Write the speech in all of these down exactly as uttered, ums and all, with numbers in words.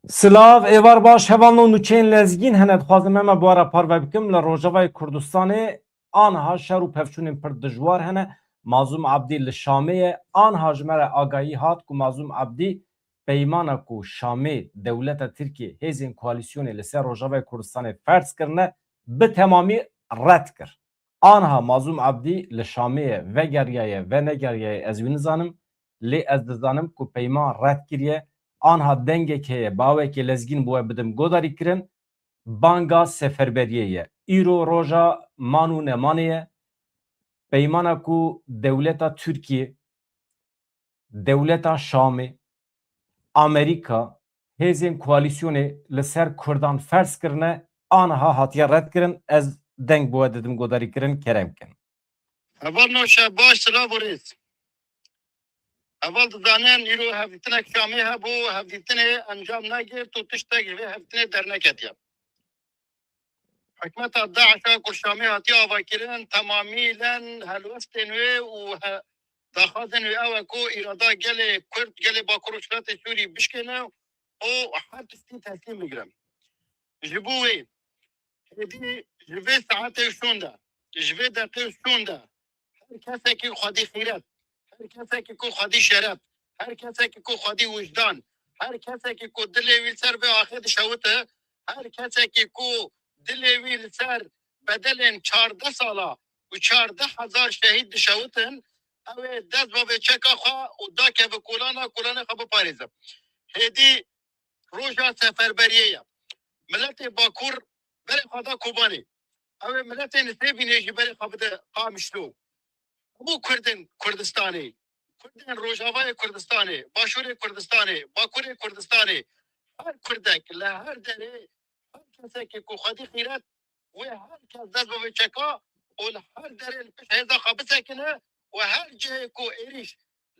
Silav, êvar baş, hevalno nûçeyên lezgîn hene, dixwazim em bi we re parve bikim. Li Rojavayê Kurdistanê aniha şer û pevçûnên pir dijwar hene. Mazlûm Abdî li Şamê ye. Aniha ji me re agahî hat ku Mazlûm Abdî peymana ku Şamê, dewleta Tirkiyê, hêzên koalîsyonê li ser Rojavayê Kurdistanê ferz kirine, bi temamî red kir. Aniha Mazlûm Abdî li Şamê ye, vegeriyaye, venegeriyaye, ez wî nizanim, lê ez dizanim ku peyman red kiriye. Aniha dengek heye, bi awekê lezgîn bi we bidim godarî kirin, banga seferberiyê ye. Îro roja man û nemanê ye. Peymana ku dewleta Tirkiyê, dewleta Şamê, Amerîka, hêzên koalîsyonê li ser Kurdan ferz kirine, aniha hatiye redkirin. Ez deng bi we didim godarî kirin, kerem kin. Heval Noşe baş, silav û rêz. Heval dizanin, îro hevdîtinek Şamê hebû, hevdîtinê encam negirt û tiştek ji vê hevdîtinê derneketiye. Hikûmeta DAIŞ a ku Şamê hatiye avakirin, temamî len helwestên wê û he-, daxwazên wê ew e ku îrada gelê Kurd, gelê Bakur û Şiratê Sûrî bişkêne û her tiştî teslîm bigire. Ji bo wê, hêdî ji vê saetê şûnde, ji vê deqê şûnde, her kesekî xwedî xîret, her kesekî ku xwedî şeref, her kesekî ku xwedî wijdan, her kesekî ku dilê wî li ser vê axê dişewite, her kesekî ku dilê wî li ser bedelên çardeh sala û çardeh hezar şehîd dişewitin, ew ê dest bavê çeka xwe û dakeve kolana, kolanê xwe biparêze. Hêdî roja seferberiyê ye. Miletê Bakur berê xwe da Kobanê. Ew ê miletê Nisêbînê jî berê xwe bide Qamişlo. Hemû Kurdên Kurdistanê, Kurdên Rojavayê Kurdistanê, Başûrê Kurdistanê, Bakurê Kurdistanê, her Kurdek li her derê, her kesekê ku xwedî xîret, wê her kes dest bavê çeka û li her derê li pişt hêza xwe bisekine û her cihê ku êrîş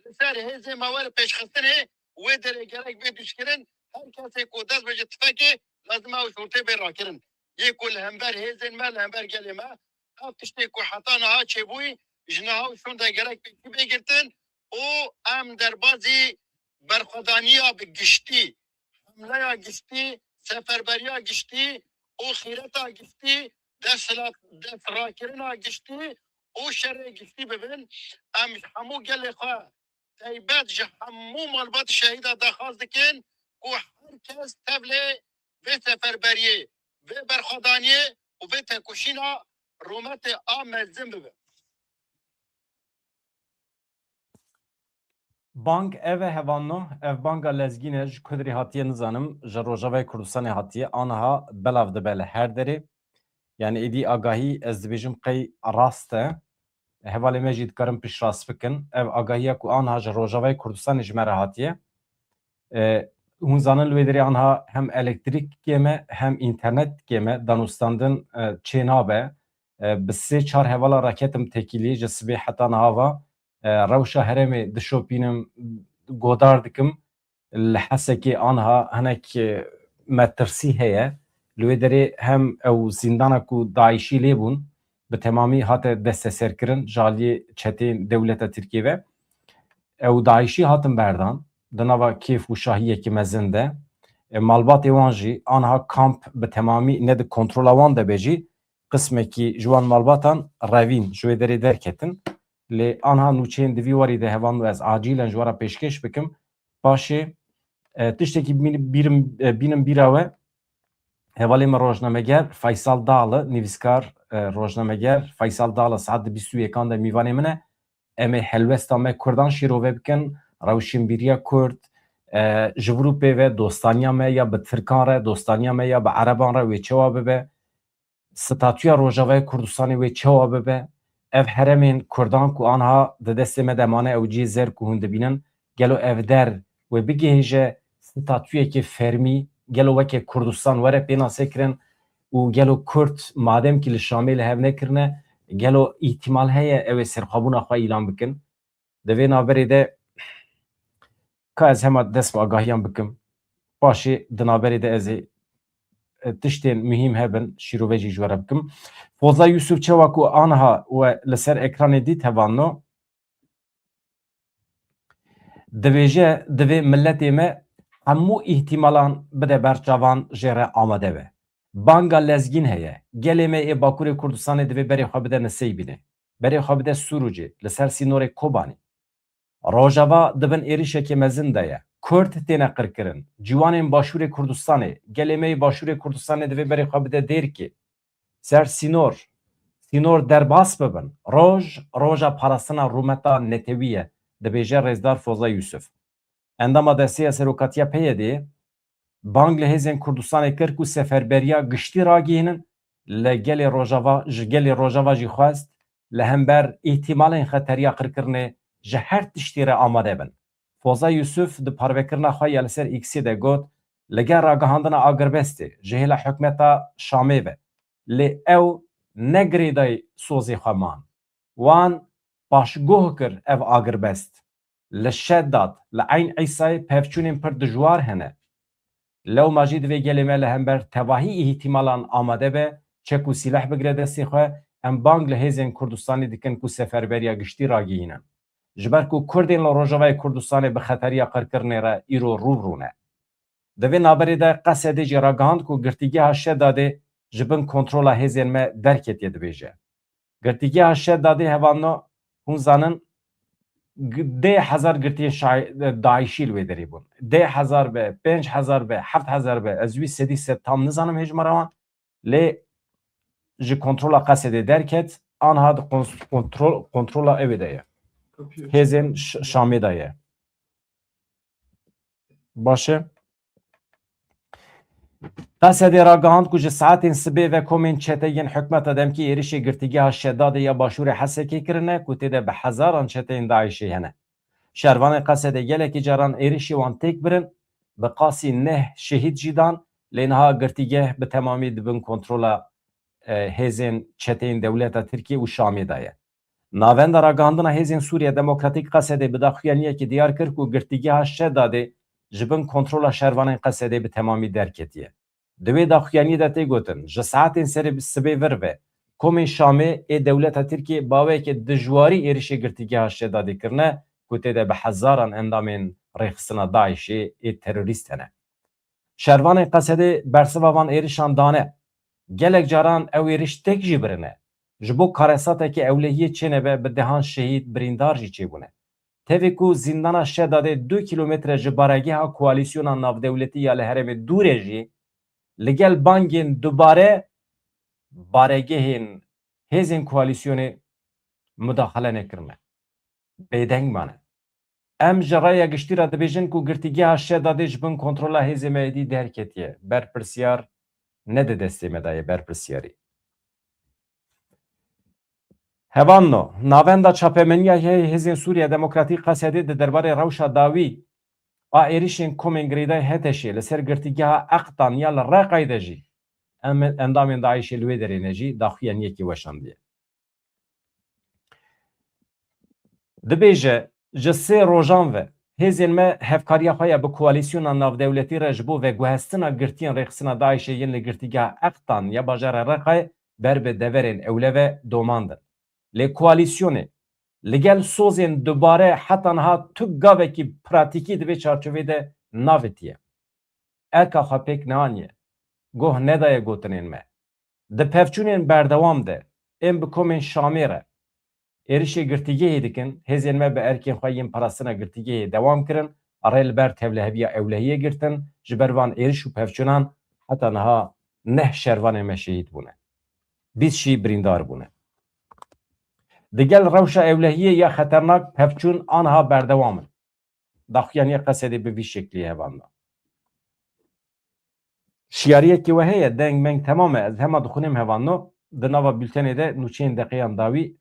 li ser hêzên me were pêşxistinê, wê derê gerek bê dûşkirin. Her kesê ku dest bêje tifekê, lazim e ew şortê bê rakirin. Yê ku li hember hêzên me, li hember gelê me, ev tiştê ku heta niha çêbûyî, ji niha û şûnde gerek pêkî bê girtin û em derbazî berxwedaniya bi giştî, hemleya giştî, seferberiya giştî û xîreta giştî, desthilat-, destrakirina giştî û şerê giştî bibin. Em ji hemû gelê xwe, taybet ji hemû malbat şehîda daxwaz dikin ku her kes tevlê vê seferberiyê, vê berxwedaniyê û vê tekoşîna rûmetê a mezin bibe. Bang ev e, hevalno, ev banga lezgîn e, ji ku derê hatiye nizanim, ji Rojavayê Kurdistanê hatiye, aniha belav dibe li her derê. Yani êdî agahî, ez dibêjim qey rast e. Hevalê me jî dikarin piştrast bikin. Ev agahiya ku aniha ji Rojavayê Kurdistanê ji me re hatiye. E, hûn zanin li wê derê aniha hem elektrîk kêm e, hem înternet kêm e, danûstandin, e, çênabe. E, bi sê çar hevala raketim tekîlî ji sibê heta niha va, e, rewşa herêmê dişopînim, godar dikim. Li Hesekê aniha hinek, e, metirsî heye. Li wê derê hem ew zîndana ku DAIŞî lê bûn, bi temamî hate desteserkirin ji aliyê çeteyên dewleta Tirkiyê ve. Ew DAIŞî hatin berdan, di nava kêf û şahiyekî mezin de. E, malbatê wan jî aniha kamp bi temamî ne di kontrola wan de be jî, qismekî ji wan malbatan revîn, ji wê derê derketin. Lê aniha nûçeyên di vî warî de hevalno ez acîlen ji we re pêşkêş bikim. Paşê, e, tiştekî bîn-, bîrim, e, bînim bîra we. Hevalê me rojnameger Faysal Dağlı, nivîskar, e, rojnameger Faysal Dağlı saet di bîst û yekan de mîvanê min e. Em ê helwesta me Kurdan şîrove bikin, rewşenbîriya Kurd, e, ji vir û pê ve dostaniya me ya bi Tirkan re, dostaniya me ya bi Ereban re wê çawa bibe? Statûya Rojavayê Kurdistanê wê çawa bibe? Ev herêmên Kurdan ku aniha di destê me de mane, ew cihê zer ku hûn dibînin, gelo ev der wê bigihêje statûyekê fermî, gelo weke Kurdistan were pênasekirin û gelo Kurd mademkî li Şamê li hev nekirine, gelo îhtimal heye ew ê serxwebûna xwe îlan bikin? Di vê navberê de ka ez hema dest bi agahiyan bikim, paşê di navberê de ez ê, e, tiştên muhîm hebin, şîrove jî ji we re bikim. Fozla Yusuf, çawa ku aniha we li ser ekranê dît, hevalno, dibêje, divê miletê me hemû îhtîmalan bide ber çavan, jê re amade be. Banga lezgîn heye. Gelê me ê Bakurê Kurdistanê divê berê xwe bide Niseybînê. Berê xwe bide Sûrûcê, li ser sînorê Kobanî. Rojava di bin êrişekê mezin de ye. Kurd têne qirkirin. Ciwanên Başûrê Kurdistanê, gelê me yê Başûrê Kurdistanê divê berê xwe bide Dêrkê. Ser sînor, sînor derbas bibin. Roj, roja parastina rûmeta netewî ye, dibêje Rêzdar Foza Yûsif. Endama Desteya Serokatiya P Y D'ê bang li hêzên Kurdistanê kir ku seferberiya giştî ragihînin, li gelê Rojava, ji gelê Rojava jî xwest li hember îhtimalên xeteriya qirkirinê ji her tiştî re amade bin. Foza Yûsif di parvekirina xwe ya li ser X-ê de got, li gel ragihandina agirbestê ji hêla hikûmeta Şamê ve, lê ew ne girêdayî sozê xwe man. Wan paşguh kir ev agirbest. Li Şedad, li Eyn Îsayê pevçûnên pir dijwar hene. Lewma jî divê gelê me li hember tevahî îhtimalan amade be, çek û sîleh bigire destê xwe. Em bang li hêzên Kurdistanê dikin ku seferberiya giştî ragihînin. Ji ber ku Kurdên li Rojavayê Kurdistanê bi xeteriya qirkirinê re îro rû bi rû ne. Di vê navberê de Qesedê jî ragihand ku girtîgeha Şedadê ji bin kontrola hêzên me derketiye, dibêje. Girtîgeha Şedadê, hevalno, hûn zanin, g-, deh hezar girtiyên şa-, DAIŞî li wê derê bûn. Deh hezar be, pênc hezar be, heft hezar be, ez wî sedî sed tam nizanim hêjmara wan. Lê ji kontrola Qesedê derket, anha di kons-, kontrol-, kontrola ewê de ye. Hêzên Ş-, Şamê de ye. Baş e. Qesedê ragihand ku ji saetên sibê ve komên çeteyên hikûmeta demkî êrişê girtîgeha Şedadê ya başûrê Hesekê kirine ku tê de bi hezaran çeteyên DAIŞê hene. Şervanên Qesedê gelekî caran êrişê wan têk birin, bi qasî neh şehîd jî dan, lê niha girtîgeh bi temamî di bin kontrola, e, hêzên çeteyên dewleta Tirkiyê û Şamê de ye. Navenda ragihandina Hêzên Sûriya Demokratîk Qesedê bi daxuyaniyekê diyar kir ku girtîgeha Şedadê ji bin kontrola şervanên Qesedê bi temamî derketiye. Di wê daxuyaniyê de tê gotin, ji saetên serê sibê vir ve komên Şamê ê dewleta Tirkiyê bi awayeke dijwarî êrişê girtîgeha Şedadê kirine ku tê de bi hezaran endamên rêxistina DAIŞê ê terorîst hene. Şervanên Qesedê bersiva van êrişan dane. Gelek caran ew êriş têk jî birine. Ji bo karesatekî ewlehiyê çênebe bi dehan şehîd, birîndar jî çêbûne. Tevî ku zîndana Şedadê du kîlometre ji baregeha koalîsyona navdewletî ya li herêmê dûr e jî, li gel bangên dubare baregehên hêzên koalîsyonê mudaxele nekirine. Bêdeng mane. Em ji raya giştî re dibêjin ku girtîgeha Şedadê ji bin kontrola hêzê me êdî derketiye. Berpirsiyar ne di destê me de ye, berpirsiyarî. Hevalno, navenda çapemeniya Hê-, Hêzên Sûriya Demokratîk Qesedê di derbarê rewşa dawî a êrişên komên girêdayî HTŞ'ê li ser girtîgeha Eqtan ya li Reqayê de jî em, endamên DAIŞ'ê li wê derê ne jî daxuyaniyekê weşandiye. Dibêje, ji sê rojan ve hêzên me hevkariya xwe ya bi koalîsyona navdewletî re ji bo veguhestina girtiyên rêxistina DAIŞ'ê yên li girtîgeha Eqtan ya bajarê Reqayê ber bi deverên ewle ve domandin. Lê koalîsyonê li gel sozên dubare heta niha tu gavekî pratîkî di vê çarçovê de navêtiye. Erka xwe pêk neaniye. Guh nedaye gotinên me. Di pevçûnên berdewam de ên bi komên Şamê re êrişê girtîgehê dikin, hêzên me bi erkên xwe yên parastina girtîgehê dewam kirin, rê li ber tevliheviya ewlehiyê girtin, ji ber van êriş û pevçûnan heta niha neh şervanên me şehîd bûne. Bîst jî birîndar bûne. Digel rewşa ewlehiyê ya xeternak pevçûn aniha berdewam in. Daxuyaniya Qesedê bi vî şeklî hevalno. Şiyariyekî we heye, deng meng temam e, ez hema dixwînim hevalno, di nava bültenê de nûçeyên deqeyan dawî.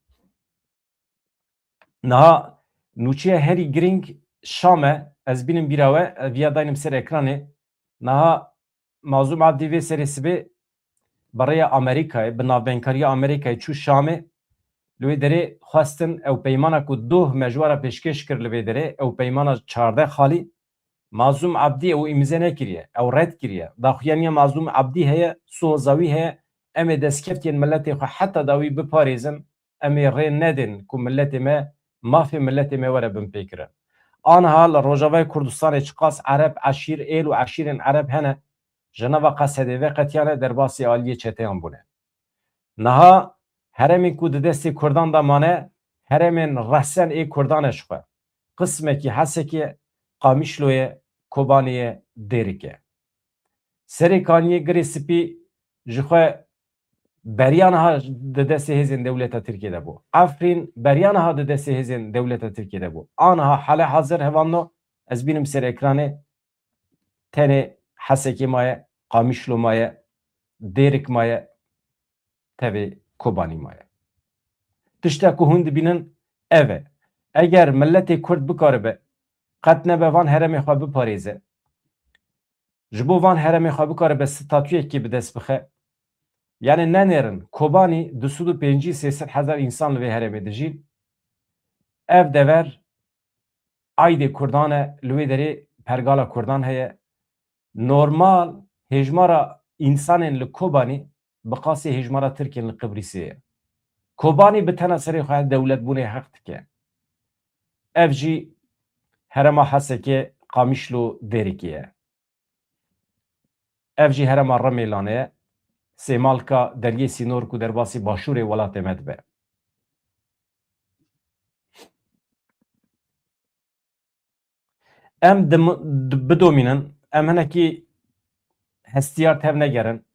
Niha nûçeya herî girîng Şam e, ez bînim bîra we, ez viya daynim ser ekranê. Niha Mazlûm Abdî vê serê sibê bi rêya Amerîkayê, bi navbenkariya Amerîkayê çû Şamê. Li wê derê xwestin ew peymana ku doh me ji we re pêşkêş kir li vê derê, ew peymana çardeh xalî, Mazlûm Abdî ew îmze nekiriye, ew red kiriye. Daxuyaniya Mazlûm Abdî heye, soza wî heye, em ê destkeftiyên miletê xwe heta dawî biparêzin, em ê rê nedin ku miletê me, mafê miletê me were binpêkirin. Aniha li Rojavayê Kurdistanê çiqas Ereb, eşîr, êl û eşîrên Ereb hene, ji nava Qesedê veqetiyane, derbasî aliyê çeteyan bûne. Niha herêmên ku di destê Kurdan de mane, herêmên resen ê Kurdan e ji xwe. Qismekî Hesekê, Qamişloyê, Kobaniyê, Dêrikê. Serê Kaniyê, Girê Spî ji xwe beriya niha di destê hêzên dewleta Tirkiyê de bû. Efrîn beriya niha di destê hêzên dewleta Tirkiyê de bû. Aniha hale hazir hevalno, ez bînim ser ekranê, tenê Hesekê maye, Qamişlo maye, Dêrik maye, tevê Kobanî maye. Tişta ku hûn dibînin ev e. Eger miletê Kurd bikaribe qet nebe van herêmê xwe biparêze, ji bo van herêmê xwe bikaribe statuyekê bi dest bixe, yani nenêrin, Kobanî du sed û pêncî sê sed hezar însan li vê herêmê dijîn. Ev dever aydê Kurdan e, li wê derê pergala Kurdan heye. Normal hêjmara însanên li Kobanî bi qasî hêjmara Tirkên li Qibrîsê ye. Kobanî bi tena serê xwe dewletbûnê heq dike. Ev jî herêma Hesekê, Qamişlo, Dêrikê ye. Ev jî herêma Rimê, Lanê ye. Sêmalka deriyê sînor ku derbasî başûrê welatê me dibe. Em dim-, di-, bidomînin, em hinekî hestiyar tev negerin,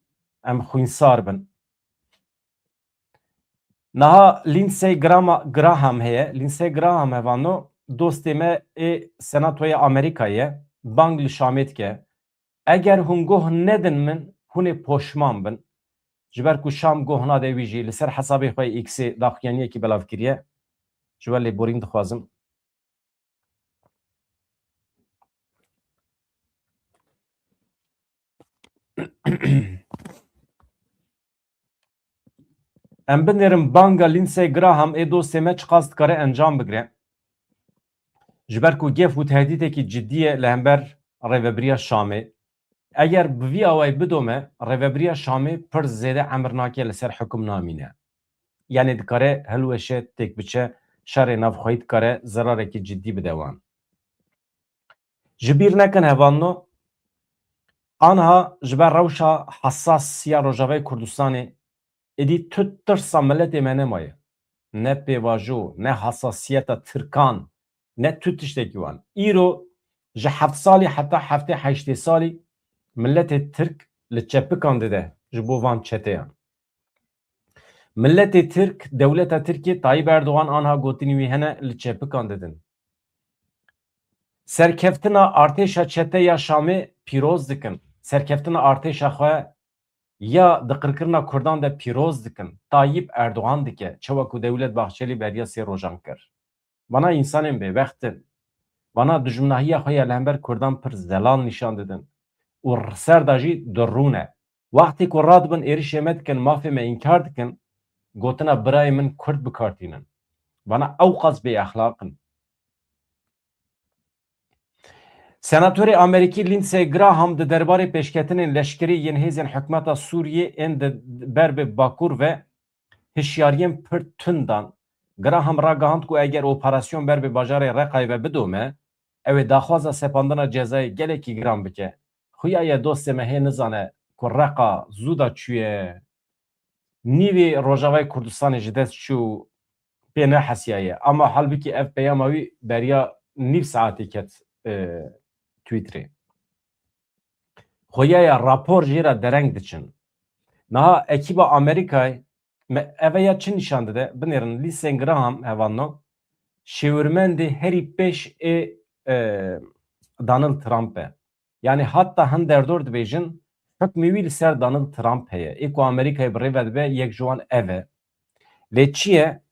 em xwînsar bin. Niha Lindsey Grama-, Graham heye. Lindsey Graham, hevano, dostê me ê Senatoya Amerîkayê ye. Bang li Şamê dike. Eger hûn goh nedin min, hûn ê poşman bin. Ji ber ku Şam goh nade wî jî, li ser hesabê xwe yê X-ê daxuyaniyekî belav kiriye. Ji we lêborîn dixwazim. Em binêrin banga Lindsey Graham ê dostê me çiqas dikare encam bigire. Ji ber ku gef û tehdîtekî cidî ye li hember rêvebiriya Şamê. Eger bi vî awayî bidome, rêvebiriya Şamê pir zêde emir nake, li ser hukum namîne. Yanî dikare hilweşe, têkbiçe, şerê navxweyî dikare zerarekî cidî bide wan. Ji bîr nekin hevalno, anha ji ber rewşa hesas ya Rojavayê Kurdistanê êdî tu tirsa miletê me nemaye. Ne pêvajo, ne hesasiyeta Tirkan, ne tu tiştekî wan. Îro ji heft salî heta heftê heştê salî miletê Tirk li çepikan dide ji bo van çeteyan. Miletê Tirk, dewleta Tirkiyê, Tayyip Erdogan anha gotinî wî hene, li çepikan didin. Serkeftina artêşa çete ya Şamê pîroz dikin. Serkeftina artêşa xwe ya di qirkirina Kurdan de pîroz dikin. Tayyip Erdogan dike, çawa ku Dewlet Bahçelî beriya sê rojan kir. Vana însanên bêbext in. Vana dijminahiya xwe ya li hember Kurdan pir zelal nîşan didin. Û ser de jî dirûne. Wextê ku radibin êrişê me dikin, mafê me înkar dikin, gotina birayê min Kurd bi kar tînin. Vana ewqas bêexlaq in. Senatorê Amerîkî Lindsey Graham di derbarê pêşketinên leşkerî yên hêzên hikûmeta Sûriyê ên di ber bi Bakur ve hişyariyên pir tund dan. Graham ragihand ku eger operasyon ber bi bajarê Reqayê ve bidome, ew ê daxwaza sepandina cezayê gelekî giran bike. Xuya ye dostê me hê nizane ku Reqa zû da çûye, nîvê Rojavayê Kurdistanê ji dest çû, pê nehesiyaye. Ama halbikî ev peyama wî beriya nîv saetê ket, e, Twitterê. Xuya ye rapor jê re dereng diçin. Niha ekîba Amerîkayê me, eve ya çi nîşan dide? Binêrin, Lindsey Graham, hevalno, şêwirmendê herî pêş ê, e, Donald Trump e. Yanî hatta hin derdor dibêjin, hukmê wî li ser Donald Trump heye. Ê ku Amerîkayê bi rê ve dibe, yek ji wan ev e. Lê çi ye?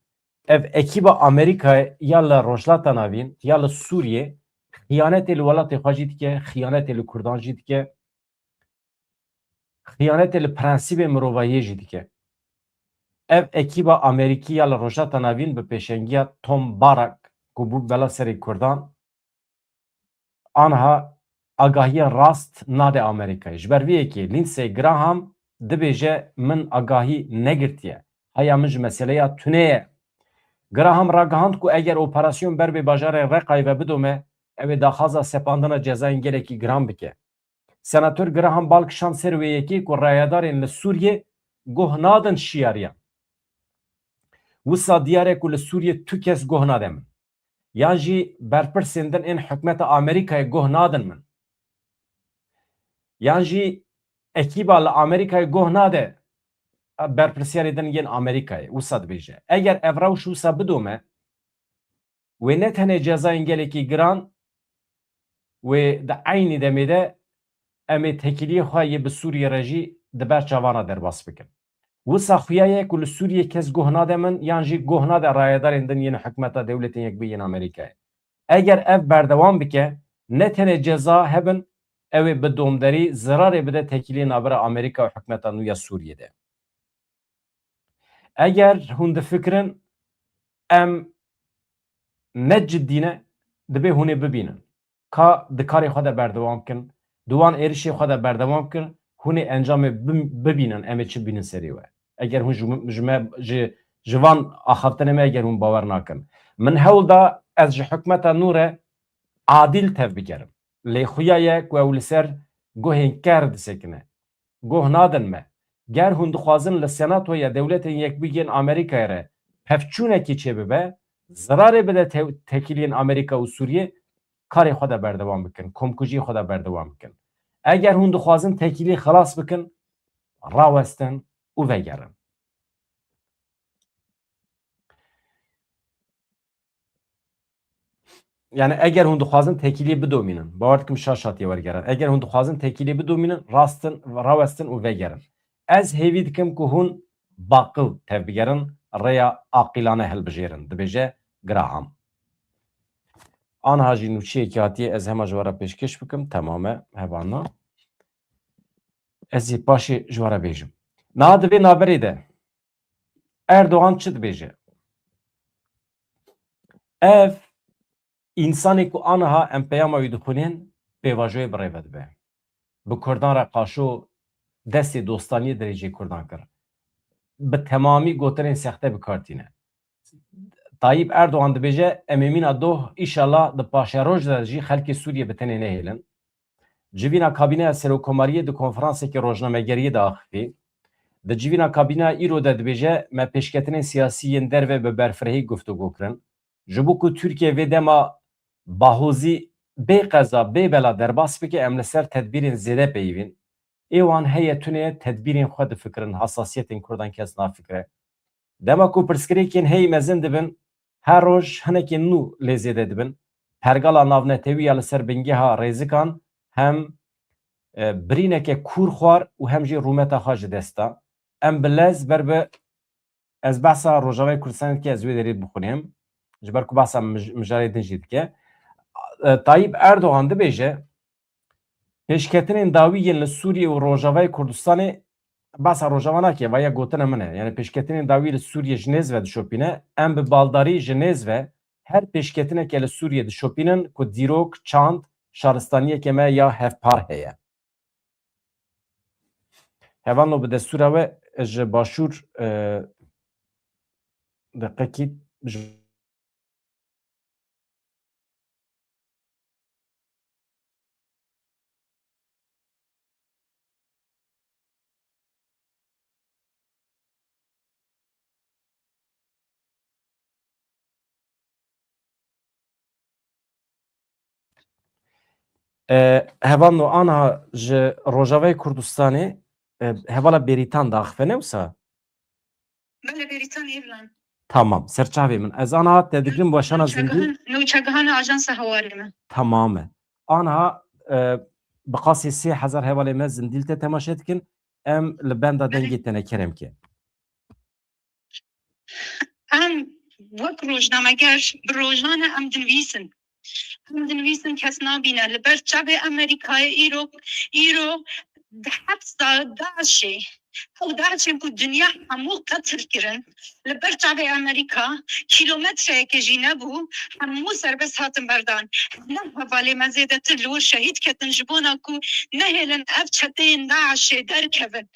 Ev ekîba Amerîkayê ya li Rojhilata Navîn, ya li Sûriyê xiyanetê li welatê xwe jî dike, xiyanetê li Kurdan jî dike, xiyanetê li prensîbê mirovahiyê jî dike. Ev ekîba Amerîkî ya li Rojhilata Navîn bi pêşengiya Tom Barrack ku bû bela serê Kurdan, anha agahiyên rast nade Amerîkayê. Ji ber vê yekê Lindsey Graham dibêje, min agahî negirtiye. Heya min ji meseleya tune ye. Graham ragihand ku eger operasyon ber bê bajarê Reqayê ve bidome, Ew ê daxwaza sepandina cezayên gelekî giran bike. Senator Graham bal kişand ser wê yekê ku rayedarên li Sûriyê guh nadin şiyariyan. Wisa diyar e ku li Sûriyê tu kes guh nade min. Yan jî berpirsên din ên hikûmeta Amerîkayê guh nadin min. Yan jî ekîba li Amerîkayê guh nade berpirsiyarê din yên Amerîkayê. Wisa dibêje. Eger ev rewş wisa bidome, wê ne tenê cezayên gelekî giran, wê di eynî demê de em ê tekîliyê xwe yê bi Sûriyê re jî di ber çavana derbas bikin. Wisa xuya ye ku li Sûriyê kes guh nade min yan jî guh nade rayedarên din yên hikûmeta Dewletên Yekbûyî yên Amerîkayê. Eger ev berdewam bike, ne tenê ceza hebin, ew ê bi domderî zirarê bide tekîliyê navbera Amerîka û hikûmeta nû ya Sûriyê de. Eger hûn difikirin em ne cidî ne, dibê hûn ê bibînin. Ka di karê xwe de berdewam bikin, di wan êrişê xwe de berdewam bikin, hûn ê encamê bim-, bibînin, em ê çi bînin serê we. Eger hûn ji, ji me, ji, ji van axaftinê me eger hûn bawer nakin. Min hewl da ez ji hikûmeta nû re adîl tevbigerim. Lê xuya ye ku ew li ser guhên ker disekine. Guh nadin me. Ger hûn dixwazin li Senatoya Dewletên Yekbûyî yên Amerîkayê re pevçûnekî çêbibe, zirarê bide te-, tekîliyên Amerîka û Sûriyê, karê xwe de berdewam bikin, komkujiyê xwe de berdewam bikin. Eger hûn dixwazin tekîlî xilas bikin, rawestin û vegerin. Yani eger hûn dixwazin tekîliyê bidomînin, bawer dikim şaş hatiye wergerin. Eger hûn dixwazin tekîliyê bidomînin, rastin, rawestin û vegerin. Ez hêvî dikim ku hûn baqil tevbigerin, rêya aqîlane hilbijêrin, dibêje Graham. Anha jî nûçiyekî hatiye, ez hema ji we re pêşkêş bikim, temam e, hevalno. Ez ê paşê ji we re bêjim. Niha di vê navberê de Erdogan çi dibêje? Ev însanê ku aniha em peyama wî dixwînin, pêvajoyê bi rê ve dibe. Bi Kurdan re qaşo destê dostaniyê dirêjê Kurdan kir. Bi temamî gotinên sexte bi kar tîne. Tayyip Erdogan dibêje, em ê mîna doh, îşallah di paşeroj de jî xelkê Sûriyê bi tenê nehêlin. Civîna kabîneya serokkomariyê di konferansekî rojnamegeriyê de axifî. Di civîna kabîneya îro de dibêje, me pêşketinên siyasî yên derve bi berfirehî guftûgo kirin. Ji bo ku Tirkiye vê dema bahozî bê qeza, bê bela derbas bike, em li ser tedbîrên zêde peyivîn. Ê wan heye tune ye, tedbîrên xwe difikirin, hasasiyetên Kurdan kes nafikire. Dema ku pirsgirêkên heyî mezin dibin, her roj hinekên nû lê zêde dibin. Pergala navnetewî ya li ser bingeha rêzikan hem, e, birîneke kûr xwar û hem jî rûmeta xwe ji dest da. Em bi lez ber bi, ez behsa Rojavayê Kurdistanê dike, ez wê derê bixwînim. Ji ber ku behsa mij-, mijarê din jî dike. E, Tayyip Erdogan dibêje, pêşketinên dawî yên li Sûriyê û Rojavayê Kurdistanê, behsa Rojava nake, va ya gotina min e. Yani pêşketinên dawî li Sûriyê ji nêz ve dişopîne, em bi baldarî ji nêz ve her pêşketineke li Sûriyê dişopînin ku dîrok, çand, şaristaniyeke me ya hevpar heye. Hevalno, bi destûra we ji Başûr, e, deqekî ji E, hevalno, aniha ji Rojavayê Kurdistanê, e, hevala Bêrîtan diaxife, ne wisa? Belê, Bêrîtan Îrland. Tamam, serçavê min. Ez aniha te digirim weşana zindî. Nûçegihan, nûçegihana ajansa Hewarê me. Tamam e. Aniha, e, bi qasî sê hezar hevalê me zindî li te temaşe dikin. Em li benda dengê te ne, kerem ke. Em wek rojnameger bi rojan e em dinivîsin. Em dinivîsin, kes nabîne. Li ber çavê Amerîkayê îro, îro di hepsa DAIŞê, ew DAIŞên ku dinya hemû qetil kirin, Li ber çavê Amerîka kîlometreyekê jî nebû, hemû serbest hatin berdan. Hene hevalê me zêdetir li wir şehîd ketin ji bona ku nehêlin ev çeteyên DAIŞê derkevin.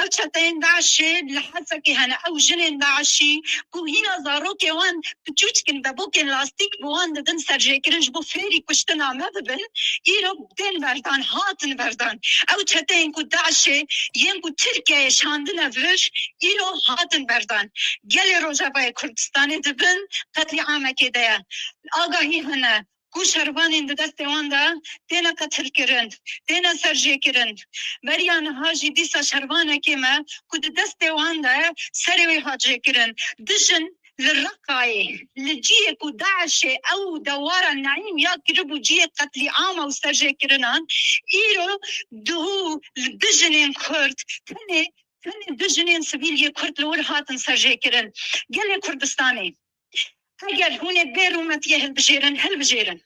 Ev çeteyên DAIŞê li Hesekê hene, ew jinên DAIŞî ku hîna zarokê wan piçûçik in, bebokên lastîk bi wan didin serjêkirin ji bo fêrî kuştina me bibin, îro tên berdan, hatin berdan. Ew çeteyên ku DAIŞê yên ku Tirkiyeyê şandine vir, îro hatin berdan. Gelê Rojavayê Kurdistanê di bin qetlîamekê de ye. Agahî hene ku şervanên di destê wan de têne qetilkirin, têne serjêkirin. Beriya niha jî dîsa şervanekê me ku di destê wan de serê wê hat jêkirin. Du jin li Reqayê, li cihê ku DAIŞê ew dewara Neîm ya kiribû cihê qetlîama û serjêkirinan, îro duhû li du jinên Kurd, tenê, tenê du jinên sivîl yê Kurd li wir hatin serjêkirin. Gelê Kurdistanê, eger hûn ê bêrûmetiyê hilbijêrin, hilbijêrin.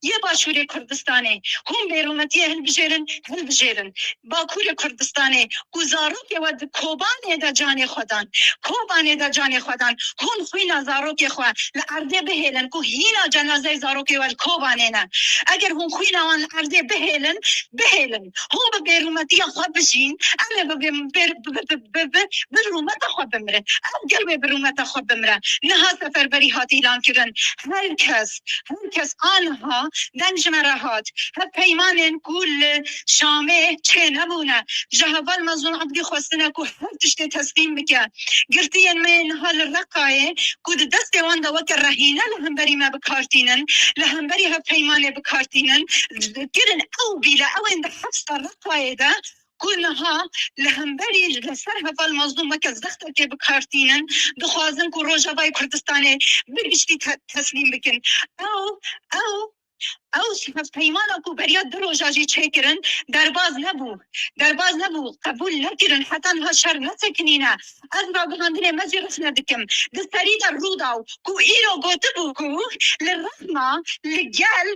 Yê Başûrê Kurdistanê, hûn bêrûmetiyê hilbijêrin, hilbijêrin. Bakurê Kurdistanê, ku zarokê we di Kobanê de canê xwe dan, Kobanê de canê xwe dan, hûn xwîna zarokê xwe li erdê bihêlin, ku hîna cenazeyê zarokê we li Kobanê ne. Eger hûn xwîna wan li erdê bihêlin, bihêlin. Hûn bi bêrûmetiya xwe bijîn, em ê bi bê-, bê-, bi, bi, bi, bi, bi rûmeta xwe bimirin. Ev gel wê bi rûmeta xwe bimire. Niha seferberî hat îlan kirin. Her kes, her kes aniha deng ji me re hat. Hevpeymanên ku li Şamê çê nebûne, ji heval Mezlûm Ebdî xwestine ku her tiştê teslîm bike. Girtiyên me yê niha li Reqayê ku di destê wan de weke rehîne li hemberî me bi kar tînin, li hemberî hevpeymanê bi kar tînin, kirin ew bîle, ew ên di hepsa Reqayê de ku niha li hemberî li ser heval Mazlûm weke zextekê bi kar tînin, dixwazin ku Rojavayê Kurdistanê bi giştî te-, teslîm bikin. Ew, ew, ew hevpeymana ku beriya du roja jî çêkirin, derbaz nebû. Derbaz nebû, qebûl nekirin, heta niha şer nesekinîne. Ez ragihandinê me jî rexne dikim. Di serî de Rûdaw ku îro gotibû ku li rexma, li gel,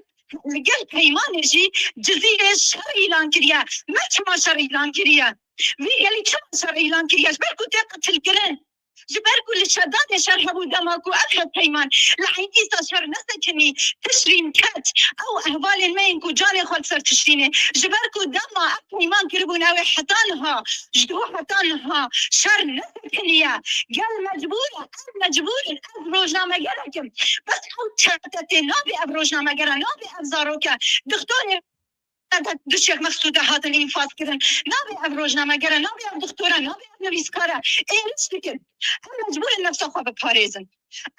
li gel peymanê jî Cizîrê şer îlan kiriye. Me çima şer îlan kiriye? Vî gelî çima şer îlan kiriye? Ji ber ku tê qetilkirin. Ji ber ku li şedanê şer hebû dema ku ev hevpeyman li Eynîsa şer nesekinî, Tişrîn ket. Ew ehvalên me yên ku canê xwe li ser Tişrînê. Ji ber ku dema ev peyman kiribûn ew ê heta niha, ji bo heta niha şer nesekiniye. Gel mecbûr e, ev mecbûr in. Ez rojnamegerek im. Bes ew çete tê, nabê ev rojnameger e, nabê ev zarok e. Dixtorê du Şêx Mexsûde hatin înfaz kirin. Nabê ev rojnameger e, nabê ev dixtor e, nabê ev nivîskar e. Êrîş dikin. Em mecbûr in nefsa xwe biparêzin.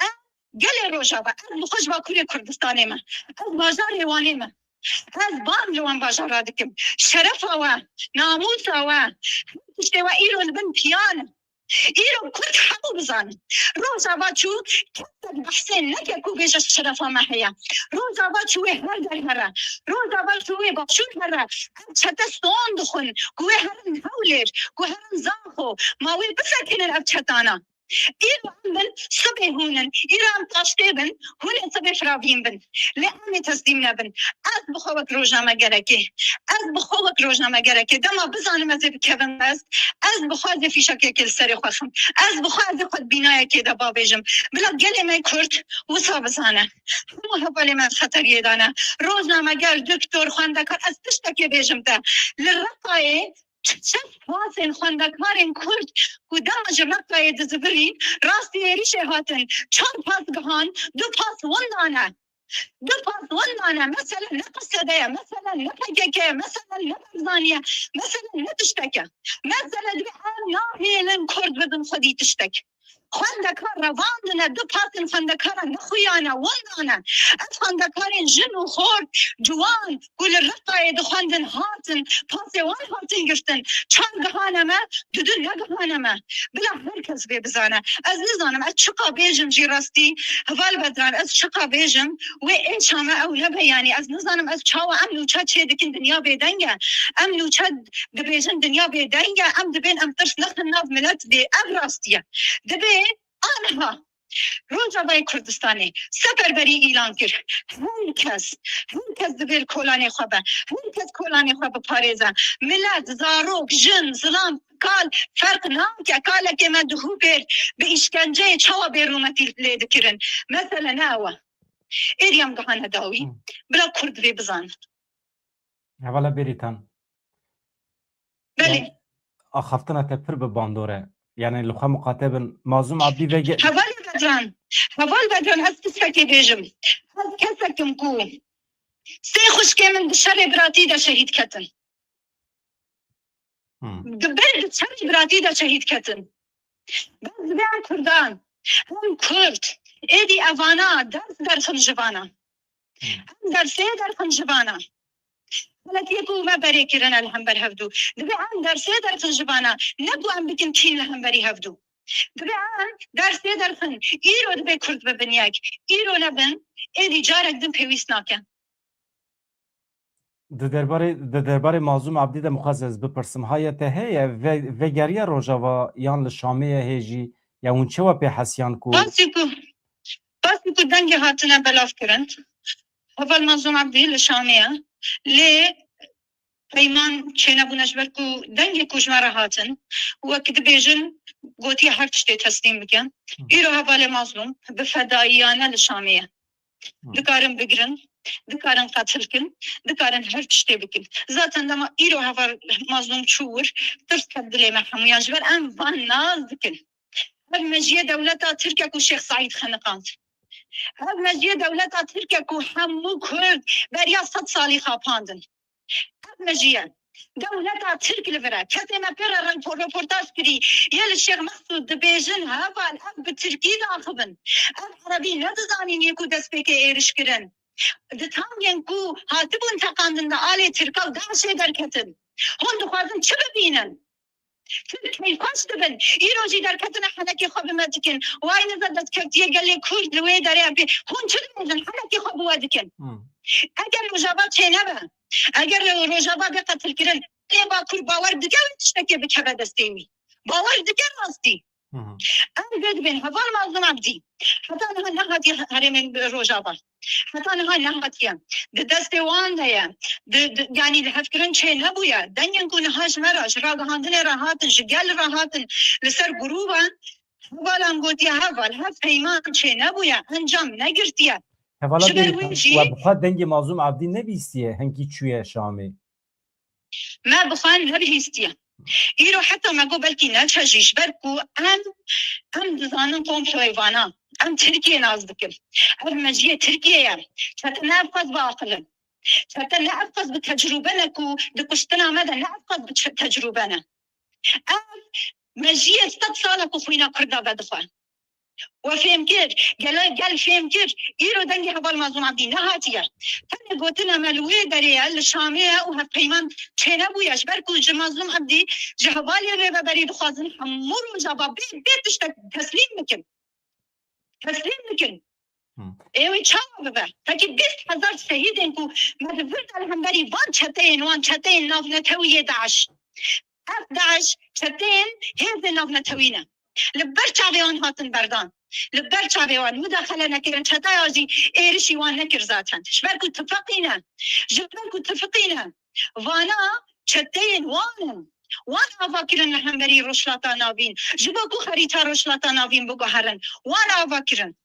Em gelê Rojava, ez bi xwe ji Bakurê Kurdistanê me. Ez bajarê Wanê me. Ez bang li wan bajara dikim. Şerefa we, namûsa we, her tiştê we îro li bin piyan e. Îro Kurd hemû bizanin. Rojava çû, kesek behsê neke ku bêje şerefa me heye. Rojava çû wê her der here. Rojava çû wê başûr here. Ev çete son dixwin ku wê herin Hewlêr, ku herin Zaxo. Ma wê bisekinin ev çetana. Îro em bin, sibê hûn in. Îro em taştê bin, hûn ê sibê firavîn bin. Lê em ê teslîm nebin. Ez bi xwe wek rojnamegerekê, ez bi xwe wek rojnamegerekê, dema bizanim ez ê bikevim dest, ez bi xwe ez ê fîşekekê li serê xwe xim. Ez bi xwe ez ê xwe di bînayekê de bavêjim. Bila gelê me Kurd wisa bizane. Hemû hevalê me di xeteriyê de ne. Rojnameger, doktor, xwendekar, ez tiştekê bêjim te. Li Reqayê çend pasên xwendekarên Kurd ku dema ji Reqayê dizivirîn, rastî êrîşê hatin, çar pas gihan, du pas winda ne. Du pas winda ne. Mesele ne P S D ye, mesele ne P K K ye, mesele ne Barzanî ye, mesele ne tiştek e. Mesele divê em nahêlin Kurd bibin xwedî tiştek. Xwendekar revandine, du pasên xwendekara nexuyane, wendane. Ev xwendekarên jin û xort, ciwan ku li Reqayê dixwendin hatin, pasê wan hatin girtin. Çar gihane me, dudu negihane me. Bila her kes vê bizane. Ez nizanim, ez çiqa bêjim jî rastî, heval Bedran, ez çiqa bêjim, wê êşa me ew nebe, yanî ez nizanim ez çawa em nûçe çê dikin, dinya bêdeng e. Em nûçe dibêjin dinya bêdeng e, em dibên em tirs nexin nav milet dê. Ev rastî ye. Dibê aniha Rojavayê Kurdistanê seferberî îlan kir. Her kes, her kes divê li kolanê xwe be. Her kes kolanê xwe biparêze. Milet, zarok, jin, zilam, kal, ferq nake. Kalekê me di Hûbêr bi îşkenceyê çawa bê rûmetî lê dikirin? Mesele ne ew e. Êdî em gihane dawî. Hmm. Bila Kurd divê bizanin. Hevala Bêrîtan. Belê. Ya, axaftina te pir bi bandor e. Yani li xwe miqate bin. Mazlûm Abdî vege- Hevalê Bedran. Heval Bedran, ez pisekê bêjim. Ez kesek im ku sê xwişkê min di şerê biratî de şehîd ketin. Hmm. Di ber di şerê biratî de şehîd ketin. Bes divê em Kurdan, em Kurd, êdî evana ders derxin ji vana. Em dersê derxin ji vana. Xeletiyê ku me berê kirine li hember hevdû. Divê em dersê derxin ji vana. Ne ku em bikin kîn li hemberî hevdû. Divê em dersê derxin. Îro divê Kurd bibin yek. Îro nebin, êdî carek din pêwîst nake. Di derbarê, di derbarê Mazlûm Abdî de mixwaz ez bipirsim. Haya te heye, ve-, vegeriya Rojava yan li Şamê ye hê jî, ya hûn çawa pê hesiyan ku Qasî ku, qasî ku dengê hatine belav kirin. Heval Mazlûm Abdî li Şamê ye. Lê peyman çênebûne ji ber ku dengê ku ji me re hatin. Wek dibêjin, gotiye her tiştê teslîm bikin. Hı. Îro hevalê Mazlûm bi fedayiyane li Şamê ye. Hı. Dikarin bigirin, dikarin qetil kin, dikarin her tiştê bikin. Zaten dema îro heval Mazlûm çû wir, tirs ket dilê me hemûyan. Ji ber em van nas dikin. Ev mejiyê dewleta Tirk e ku Şêx Seîd xeniqand. Ev mejiyê dewleta Tirk e ku hemû Kurd beriya sed salî xapandin. Ev mejiye dewleta Tirk li vir e. Kesê me pê re reng po-, reportaj kirî. Yê li Şêx Mesûd dibêjin, heval, ev bi Tirkî diaxivin. Ev Erebî nedizanîn yê ku destpêkê êriş kirin. Di tangên ku hatibûn teqandin di alê Tirka û DAIŞê derketin. Hûn dixwazin çi bibînin? Tirk keyfxweş dibin. Îro jî derketine henekê xwe bi me dikin. Way niza destkeftiye gelê Kurd li wê derê em pê. Hûn çi dibêjin? Henekê xwe bi we dikin. Hmm. Eger Rojava çênebe, eger Rojava bê qetilkirin, lê Bakur bawer dike wê tiştekê bikeve destê wî? Bawer dike rastî? Hı hı. Em vê dibên heval Mazlûm Abdî. Heta niha nehatiye herêmên Rojava. Heta niha nehatiye. Di destê wan de ye. Di, di, yanî lihevkirin çê nebûye. Dengên ku niha ji me re, ji ragihandinê re hatin, ji gel re hatin, li ser grûban, hevalan gotiye heval, hev peyman çê nebûye, encam negirtiye. Hevala Ji ber Bêrîtan, wê jî we bi xwe dengê Mazlûm Abdî nebîstiye, hinkî çûye Şamê? Me bi xwe nebihîstiye. Îro heta me got belkî neçe jî, ji ber ku em, em dizanin komployê vana. Em Tirkiye nas dikin. Ev mejiyê Tirkiye ye. Çete ne ev qas bi aqil in. Çete ne ev qas bi tecrûbe ne ku di kuştina me de ne ev qas bi çi-, tecrûbe ne. Ev mejiyê sed sal e ku xwîna Kurda vedixwe. We fêm kir, gele gel fêm kir, îro dengê heval Mazlûm Abdî nehatiye. Tenê gotina me li wê derê ye, li Şamê ye û hevpeyman çênebûye. Ji ber ku ji Mazlûm Abdî, ji hevalê Rêveberî dixwazin hemû Rojava bê, bê tiştek teslîm bikin. Teslîm bikin. Hı. Ê wê çawa bibe? Pekî bîst hezar şehîdên ku me di vir de li hemberî van çeteyên, wan çeteyên navnetewî yê DAIŞ. Ev DAIŞ çeteyên hêzên navnetewî ne. Li ber çavê wan hatin berdan. Li ber çavê wan mudaxele nekirin, çetaya jî êrişî wan nekir zaten. Ji ber ku tifeqî ne. Ji ber ku tifeqî ne. Vana çeteyên wan in. Wan ava kirin li hemberî Rojhilata Navîn. Ji bo ku xerîta Rojhilata Navîn biguherin. Wan ava kirin.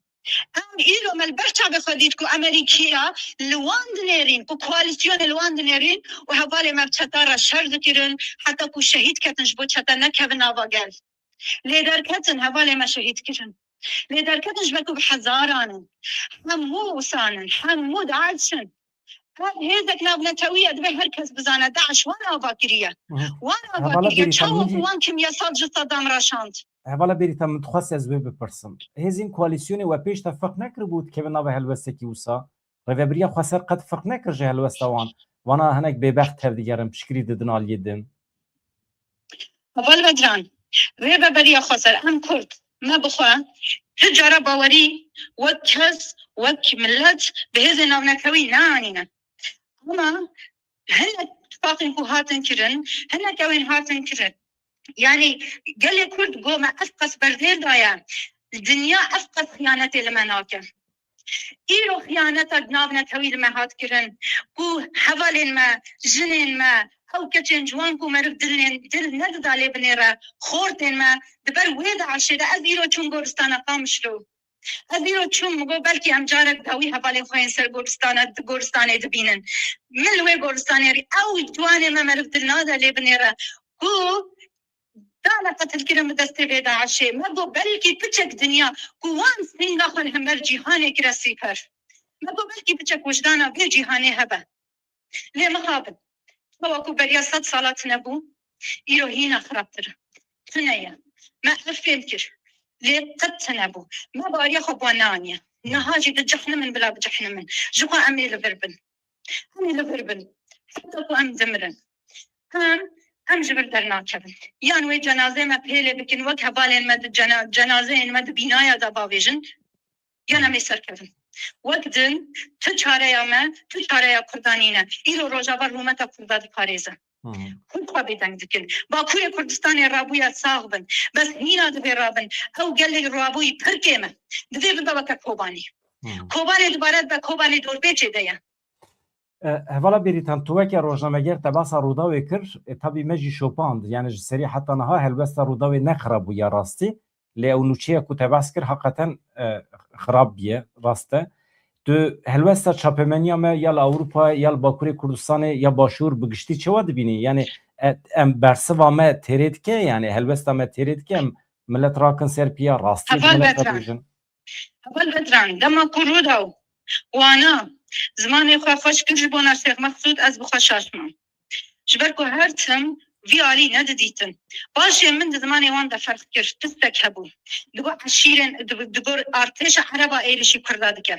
Em îro me li ber çavê xwe dît ku Amerîkiya li wan dinêrîn, ku koalîsyonê li wan dinêrîn û hevalê me bi çeta re şer dikirin, heta ku şehîd ketin ji bo çete nekevin nava gel. Lê derketin, hevalê me şehîd kirin. Lê derketin ji ber ku bi hezaran in. Hemû wisan in, hemû DAIŞ in. Ev hêzek navnetewî ye, divê her kes bizane, DAIŞ wan ava kiriye. Hı hı. Wan ava Hevala kiriye. Bêrîtan, Çawa min jî ku wan kimyesal ji Saddam re şand? Hevala Bêrîtan, min dixwest ez wê bipirsim. Hêzên koalîsyonê we pêş de ferq nekiribû dikevin nava helwestekî wisa? Rêvebiriya Xweser qet ferq nekir ji helwesta wan. Vana hinek bêbext tevdigerin, piştgirî didin aliyê din. Heval Bedran, Rêveberiya Xweser, em Kurd, me bi xwe tu cara bawerî wek kes, wek milet bi hêzên navnetewî neanîne. Ama hinek tifaqên ku hatin kirin, hinek ewên hatin kirin. Yanî gelê Kurd got me ev qas berdêr daye. Dinya ev qas xiyanetê li me nake. Îro xiyaneta di nav netewî li me hat kirin, ku hevalên me, jinên me, ew keçên ciwan ku meriv dilên, dil nedida lê binêre, xortên me, di ber wê DAIŞê de ez îro çûm goristana Qamişlo. Ez îro çûm, min got, belkî em carek dawî hevalên xwe yên ser goristana, di goristanê dibînin. Min li wê goristanê rî, ew ciwanê me meriv dil nade lê binêre, ku dane qetilkirin bi destê vê DAIŞê. Me got, belkî piçek dinya ku wan sînga xwe li hember cîhanê kire sîper. Me got, belkî piçek wijdana vê cîhanê hebe. Lê mixabin. Çawa ku beriya sed sala tune bû, îro hîna xirabtir e. Tune ye. Me ev fêm kir. Lê qet tune bû. Me bariya xwe bi wan neaniye. Niha jî dicehnimin bila bicehnimin. Ji xwe em ê li vir bin. Em ê li vir bin. Heta ku em dimirin. Em, em ji vir dernakevin. Yan wê cenazê me pêlê bikin, wek hevalên me di cena-, cenazeyên me di bînaya de bavêjin, yan em ê serkevin. Wek din, tu çareya me, tu çareya Kurda nîne. Îro Rojava rûmeta Kurda diparêze. Hı hı. Kurd xwe bêdeng dikin. Bakurê Kurdistanê rabûye sax bin. Bes hîna divê rabin. Ew gelê rabûyî pir kêm e. Divê bibe weke Kobanê. Hı hı. Kobanê dubare dibe Kobanê dorpêçê de ye. E, hevala Bêrîtan, tu weke rojnameger te behsa Rûdawê kir, e, tabî me jî şopand. Yani ji serî heta niha helwesta Rûdawê ne xirab bû ya rastî. Lê ew nûçeya ku te behs kir heqeten, e, xirab bûye, rast e. Tu helwesta çapemeniya me ya li Ewropa, ya li Bakurê Kurdistanê, ya Başûr bi giştî çawa dibînî? Yani, e, em bersiva me têrê dike, yani helwesta me têrê dike, em milet rakin ser piya, rastî ji Heval milet Bedran. Re bêjin. Heval Bedran, dema ku Rûdaw, wana, zimanê xwe xweş kir ji bona Şêx Mexsûd, ez bi xwe şaş mam. Ji ber ku her tim vî alî nedidîtin. Paşê min di zimanê wan de ferq kir, tiştek hebû. Digot eşîrên, di, digot artêşa Ereba êrişî Kurda dike.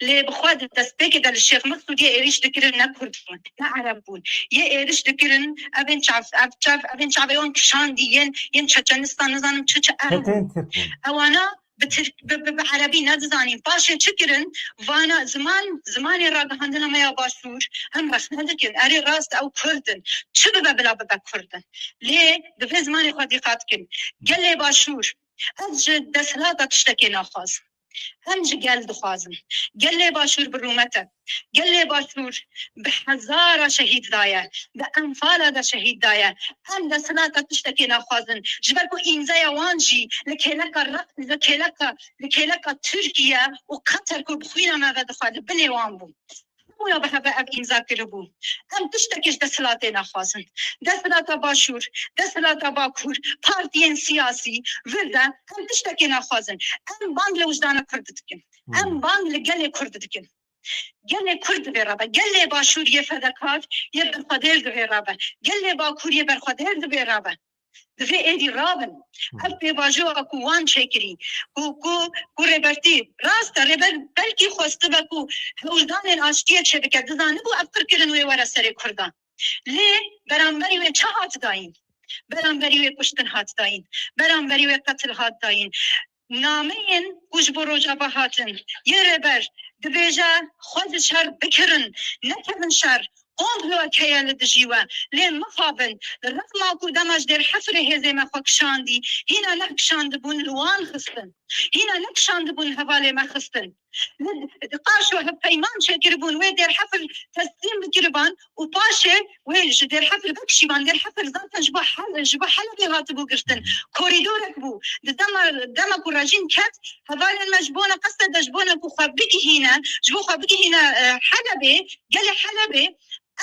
Lê bi xwe di destpêkê de li Şêx Mexsûdiyê êrîş dikirin ne Kurd bûn, ne Ereb bûn. Yê êrîş dikirin, evên çav, ev çav, evên çavê wan kişandî, yên, yên Çeçenistan, nizanim çi çi erb bûn. Çetên Tirk bûn. Ewana bi Tirk, bi, bi, bi Erebî nedizanîn. Paşê çi kirin? Vana ziman, zimanê ragihandina me ya Başûr, em rexne dikin. Erê rast ew Kurd in. Çi bibe bila bibe Kurd in. Lê divê zimanê xwe dîqat kin. Gelê Başûr, ez ji desthilata tiştekê naxwazim. Em ji gel dixwazin. Gelê Başûr bi rûmet e. Gelê Başûr bi hezara şehîd daye. Bi enfala de şehîd daye. Em desthilata tiştekê naxwazin. Ji ber ku îmzaya wan jî li kêleka re-, li kêleka, li kêleka Tirkiye û Qeter ku bi xwîna me ve dixwe li binê wan bû. Hemûya bi heve ev îmza kiribû. Em tiştekê ji desthilatê naxwazin. Desthilata Başûr, desthilata Bakur, partiyên siyasî, vir de em tiştekê naxwazin. Em bang li wijdana Kurd dikin. Em Hmm. bang li gelê Kurd dikin. Gelê Kurd divê rabe. Gelê Başûr yê fedekar, yê berxwedêr divê rabe. Gelê Bakur yê berxwedêr divê rabe. Divê êdî rabin. Hmm. Ev pêvajoya ku wan çêkirî, ku, ku, ku Rêbertî, rast e, Rêber belkî xwestibe ku hewldanên aştiyê çêbike. Dizanibû ev qirkirin wê were serê Kurdan. Lê beramberî wê çi hat dayîn? Beramberî wê kuştin hat dayîn. Beramberî wê qetil hat dayîn. Nameyên ku ji bo Rojava hatin, yê Rêber dibêje xwe ji şer bikirin, nekevin şer, komployek heye li dijî we. Lê mixabin, rexma ku dema ji Dêrhefirê hêzê me xwe kişandî, hîna nekişandibûn li wan xistin. Hîna nekişandibûn hevalê me xistin. Li, li Qaşo hevpeyman çêkiribûn, wê Dêrhefir teslîm bikiriban û paşê wê ji Dêrhefir vekişîban. Dêrhefir zaten ji bo Hel-, ji bo Helebê hatibû girtin. Korîdorek bû. Di dema, dema ku rejîm ket, hevalên me ji bona qesede, ji bona ku xwe bigihîne, ji bo xwe bigihîne, e, Helebê, gelê Helebê,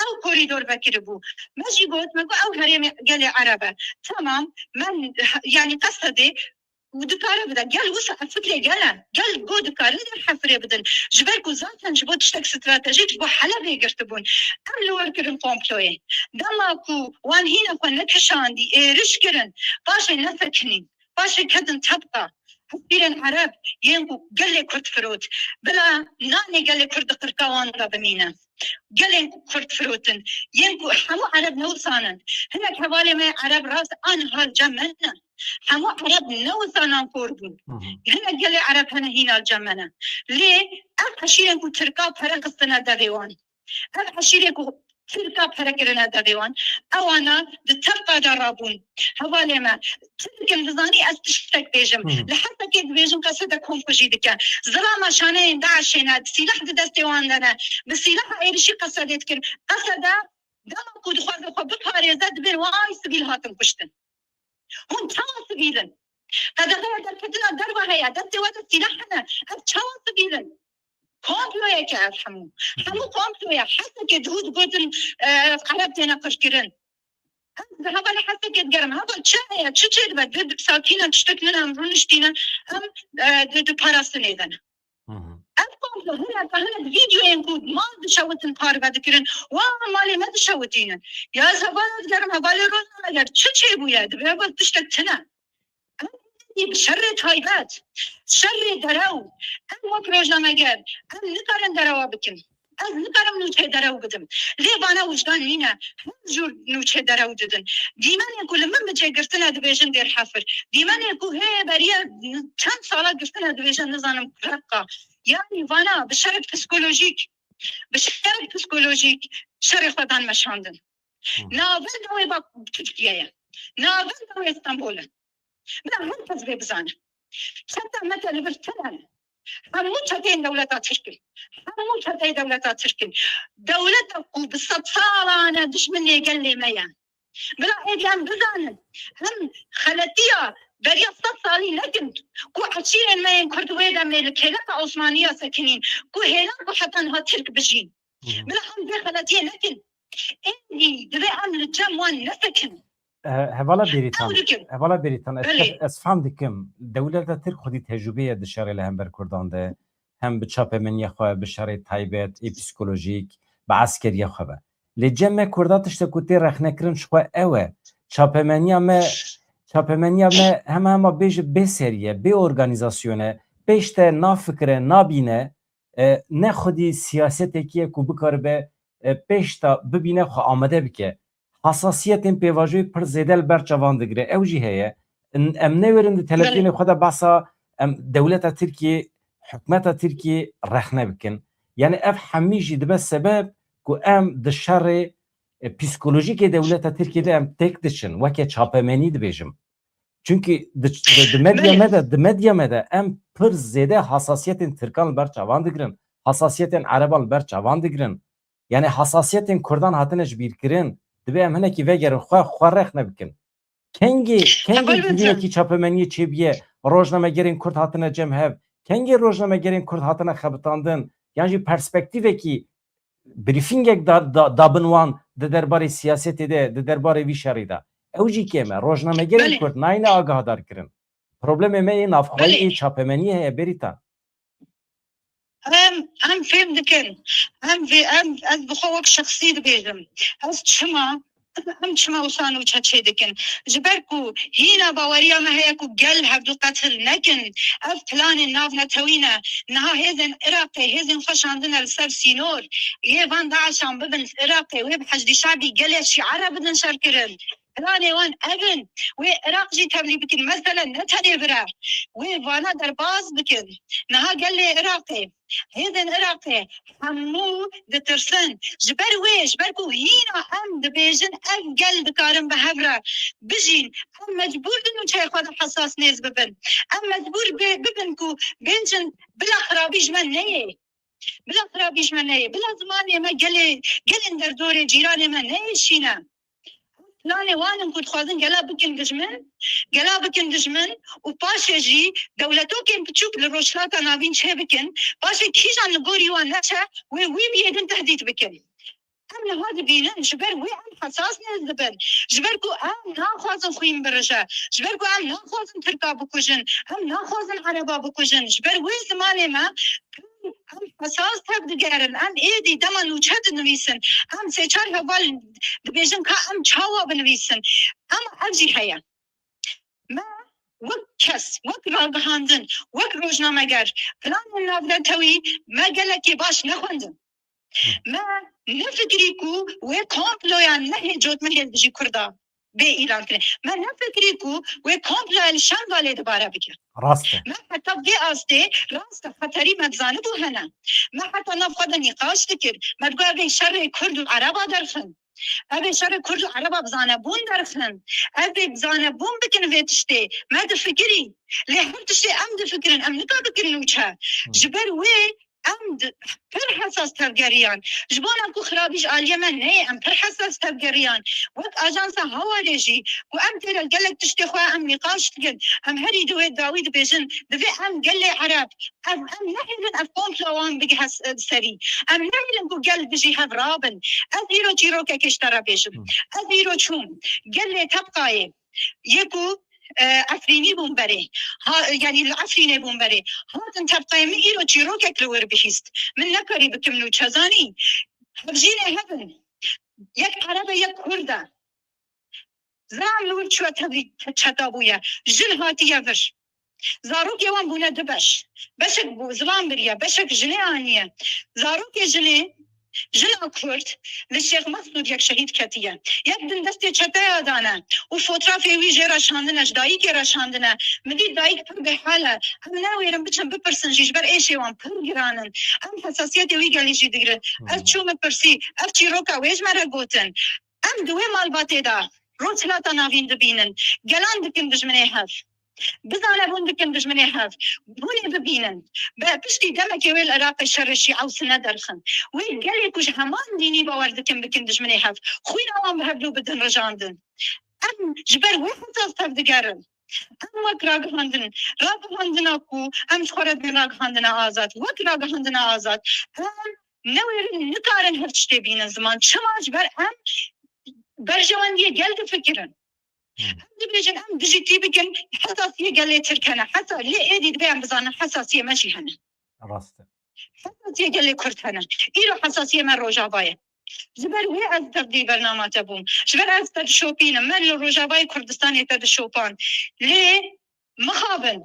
ew korîdor vekiribû. Me jî got, me got, ew herêmê gelê Ereb e. Temam, me, yanî qesedê û dikare bide. Gel wisa ev fikrê gel e. Gel go dikarin Dêrhefirê bidin. Ji ber ku zaten ji bo tiştek stratejîk ji bo Helebê girtibûn. Em li wir kirin komployê. Dema ku wan hîna xwe nekişandî, êriş kirin, paşê nesekinîn. Paşê ketin tebqa. Hespîrên Ereb yên ku gelê Kurd firot. Bila nanê gelê Kurd di qirka wan de bimîne. Gelên ku Kurd firotin, yên ku hemû Ereb ne wisan in. Hinek hevalê me Ereb rast aniha li cem me ne. Hemû Ereb ne wisan nankor bûn. Hı hı. Hinek gelê Ereb hene hîna li cem me ne. Lê ev eşîrên ku Tirka pere xistine devê wan. Ev eşîrê ku Tirka pere kirine devê wan. Ewana di tepqa de rabûn. Hevalê me, çi dikin dizanî ez tiştek bêjim. Li Hesekê dibêjin qesede komplo jî dike. Zilama şaneyên DAIŞê ne, sîleh di destê wan de ne. Bi sîleha êrişî qesedê dikin. Qesede dema ku dixwaze xwe biparêze, dibên way sivîl hatin kuştin. Hûn çawa sivîl in? Qedexeya derketina derve heye, destê we de sîleh hene. Ev çawa sivîl in? Komployek e ev hemû. Hemû komplo ye. Hesekê dihû digotin, e, Ereb têne qirkirin. Ez di hevalê Hesekê digerim. Heval çi heye? Çi çêdibe? Di, di sakîne tiştek nine em rûniştîne. Em, e, di, di parastinê de ne. Ev komplo hine, te hine vîdeoyên ku mal dişewitin parve dikirin. Wa malê me dişewitînin. Ya ez hevala digerim, hevalê Rojnameger çi çêbûye? Dibe heval tiştek tine. Em ê bi şerê taybet, şerê derew, em wek rojnameger, em nikarin derewa bikin. Ez nikarim nûçeyê derew bidim. Lê vana wijdan nîne. Her jûr nûçeyê derew didin. Dîmenê ku li min bi cê girtine dibêjin Dêrhefir. Dîmenê ku hê beriya çend sala girtine dibêjin nizanim Reqqa. Yanî vana bi şerek psikolojîk, bi şerek psikolojîk şerê xwe dan meşandin. Navenda wê bak Tirkiye ye. Navenda wê Stenbol e. Bila her kes vê bizane. Çete mete li vir tune ne. Hemû çeteyên dewleta Tirk in. Hemû çeteyê dewleta Tirk in. Dewleta ku bi sedsala ne dijminê gelê me ye. Bila êdî em bizanin. Hem xeletiya beriya sed salî nekin ku eşîrên me yên Kurd wê demê li kêleka Osmaniya sekinîn. Ku hêlan ku heta niha Tirk bijîn. Bila em vê xeletiyê nekin. Êdî divê em li cem wan nesekin. He-, hevala Bêrîtan, Ew dikin. Hevala Bêrîtan, ez, Belê. ez fam dikim. Dewleta Tirk xwedî tecrûbeyê di şerê li hember Kurdan de, hem bi çapemeniya xwe, bi şerê taybet, ê psîkolojîk, bi eskeriya xwe be. Lê cem me Kurda tiştek ku tê rexnekirin ji xwe ew e. Çapemeniya me, çapemeniya me hema hema bêje bê serî ye, bê organîzasyon e, pêş te nafikire, nabîne, e, ne xwedî siyasetekî ye ku bikaribe, e, pêş de bibîne xwe amade bike. Hasasiyetên pêvajoyê pir zêde li ber çavan digire. Ew jî heye. N-, em newêrin di televizyonê Belê. xwe de behsa em dewleta Tirkiyê, hikûmeta Tirkiyê rexne bikin. Yani ev hemî jî dibe sebeb ku em di şerê, e, psîkolojîkê dewleta Tirkiyê de em têk diçin. Weke çapemenî dibêjim. Çunkî di, di, di medya Belê. me de, di medya me de em pir zêde hasasiyetên Tirkan li ber çavan digirin, hasasiyetên Ereban li ber çavan digirin. Yani hasasiyetên Kurdan hatine ji bîr kirin. Dibe em hinekî vegerin xwe, xwe rexne bikin. Kengê, kengê Heval Bêrîtan. civînekî çapemeniyê çêbiye, rojnamegerên Kurd hatine cem hev, kengê rojnamegerên Kurd hatine xebitandin, yan jî perspektîvekî brîfîngek da, da, dabin wan di derbarê siyasetê de, di derbarê vî şerî de. Ew jî kêm e. Rojnamegerên Belê. Kurd nayne agahdar kirin. Problemê me yê navxweyî, Belê. yê çapemeniyê heye, Bêrîtan. Em, em fêm dikin. Em vê, em, ez bi xwe wek şexsî dibêjim. Ez çima, em çima wisa nûçe çêdikin? Ji ber ku hîna baweriya me heye ku gel hevdu qetil nekin. Ev planên navnetewî ne. Niha hêzên Iraqê, hêzên xwe şandine li ser sînor. Yê van DAIŞan bibin Iraqê, wê bi Heşdî Şebî gelê Şîe re bidin şerkirin. Planê wan ev in. Wê Iraq jî tevlî bikin. Mesele ne tenê vir e. Wê vana derbas bikin. Niha gelê Iraqê, hêzên Iraqê hemû ditirsin. Ji ber wê, ji ber ku hîna em dibêjin ev gel dikarin bi hev re bijîn. Em mecbûr di nûçeyê xwe de hesas nêz bibin. Em mecbûr bê-, bibin ku bêjin bila xirabî ji me neyê. Bila xirabî ji me neyê. Bila zimanê me gelê, gelên derdorê cîranê me neyê şîne. Planê wan in ku dixwazin gela bikin dijmin, gela bikin dijmin û paşê jî dewletokên biçûk li Rojhilata Navîn çêbikin, paşê kîjan li gorî wan neçe, wê wî bi yê din tehdît bikin. Em niha dibînin, ji ber wê em hesas nêz dibin. Ji ber ku em naxwazin xwîn birije. Ji ber ku em naxwazin Tirka bikujin. Em naxwazin Ereba bikujin. Ji ber wê zimanê me em hesas tevdigerin. Em êdî dema nûçe dinivîsin. Em sê çar heval dibêjin ka em çawa binivîsin. Em ev jî heye. Me wek kes, wek ragihandin, wek rojnameger, planên navnetewî me gelekê baş nexwendin. Me nefikirî ku wê komployan nehê cotmehê li dijî Kurda. bê îlan kirin. Me nefikirî ku wê komploya li Şengalê dibare bike. Rast e. Me heta vê astê rast e, xeterî me dizanibû hene. Me heta nav xwe de nîqaş dikir. Me digot ev ê şerê Kurd û Ereba derxin. Ev ê şerê Kurd û Ereba bi zanebûn derxin. Ev ê bi zanebûn bikin vê tiştê. Me difikirî. Lê her tiştê em difikirin. Em nika bikirin û çi? Ji ber wê em di-, pir hesas tevgeriyan. Ji bona ku xirabî ji aliyê me neyê, em pir hesas tevgeriyan. Wek Ajansa Hawarê jî ku em têre gelek tiştê xwe em nîqaş dikin. Em herî di wê dawî dibêjin, divê em gelê Ereb, ev, em nehêlin ev komplo wan bighe s-, serî. Em nehêlin ku gel dijî hev rabin. Ez îro çîrokekê ji te re bêjim. Hı. Ez îro çûm gelê Tebqayê. Yê ku, e, Efrînî bûn berê. Ha, yanî li Efrînê bûn berê. Hatin Tebqayê, min îro çîrokek li wir bihîst. Min nekarî bikim nûçe, zanî. Hevjînê hev in. Yek Ereb e, yek Kurd e. Zilam li wir çûye tevlî çeta bûye. Jin hatiye vir. Zarokê wan bûne du beş. Beşek bû, zilam biriye, beşek jinê aniye. Zarokê jinê, jina Kurd, li Şêx Mesûd yek şehîd ketiye. Yek din destê çeteya dane û fotrafê wî jê re şandine, ji dayikê re şandine. Min dît dayik pir bêhal e. Em newêrin biçin bipirsin jî, ji ber êşê wan pir giran in. Em hesasiyetê wî gelî jî digirin. Ez Hmm. çûm min pirsî, ev çîroka wê ji me re gotin. Em di wê malbatê de Rojhilata Navîn dibînin. Gelan dikin dijminê hev. Bizanebûn dikin dijminê hev. Hûn ê bibînin. Be piştî demekê wê li Iraqê şerê Şîa û Sine derxin. Wê gelê ku ji heman dînî bawer dikin bikin dijminê hev. Xwîna wan bi hevdû bidin rijandin. Em ji ber wê hesas tevdigerin. Em wek ragihandin, ragihandina ku em ji xwe re dibên ragihandina azad, wek ragihandina azad, em newêrin, nikarin her tiştê bînin ziman. Çima? Ji ber em berjewendiyê gel difikirin. Hmm. Em dibêjin, em dijî tî bikin, hesasiyê gelê Tirk hene. Hesa-, lê êdî divê em bizanin, hesasiyê me jî hene. Rast e. Hesasiyê gelê Kurd hene. Îro hesasiyê me Rojava ye. Ji ber wê ez tevlî bernama te bûm. Ji ber ez te dişopînim. Me li Rojavayê Kurdistanê te dişopan. Lê mixabin.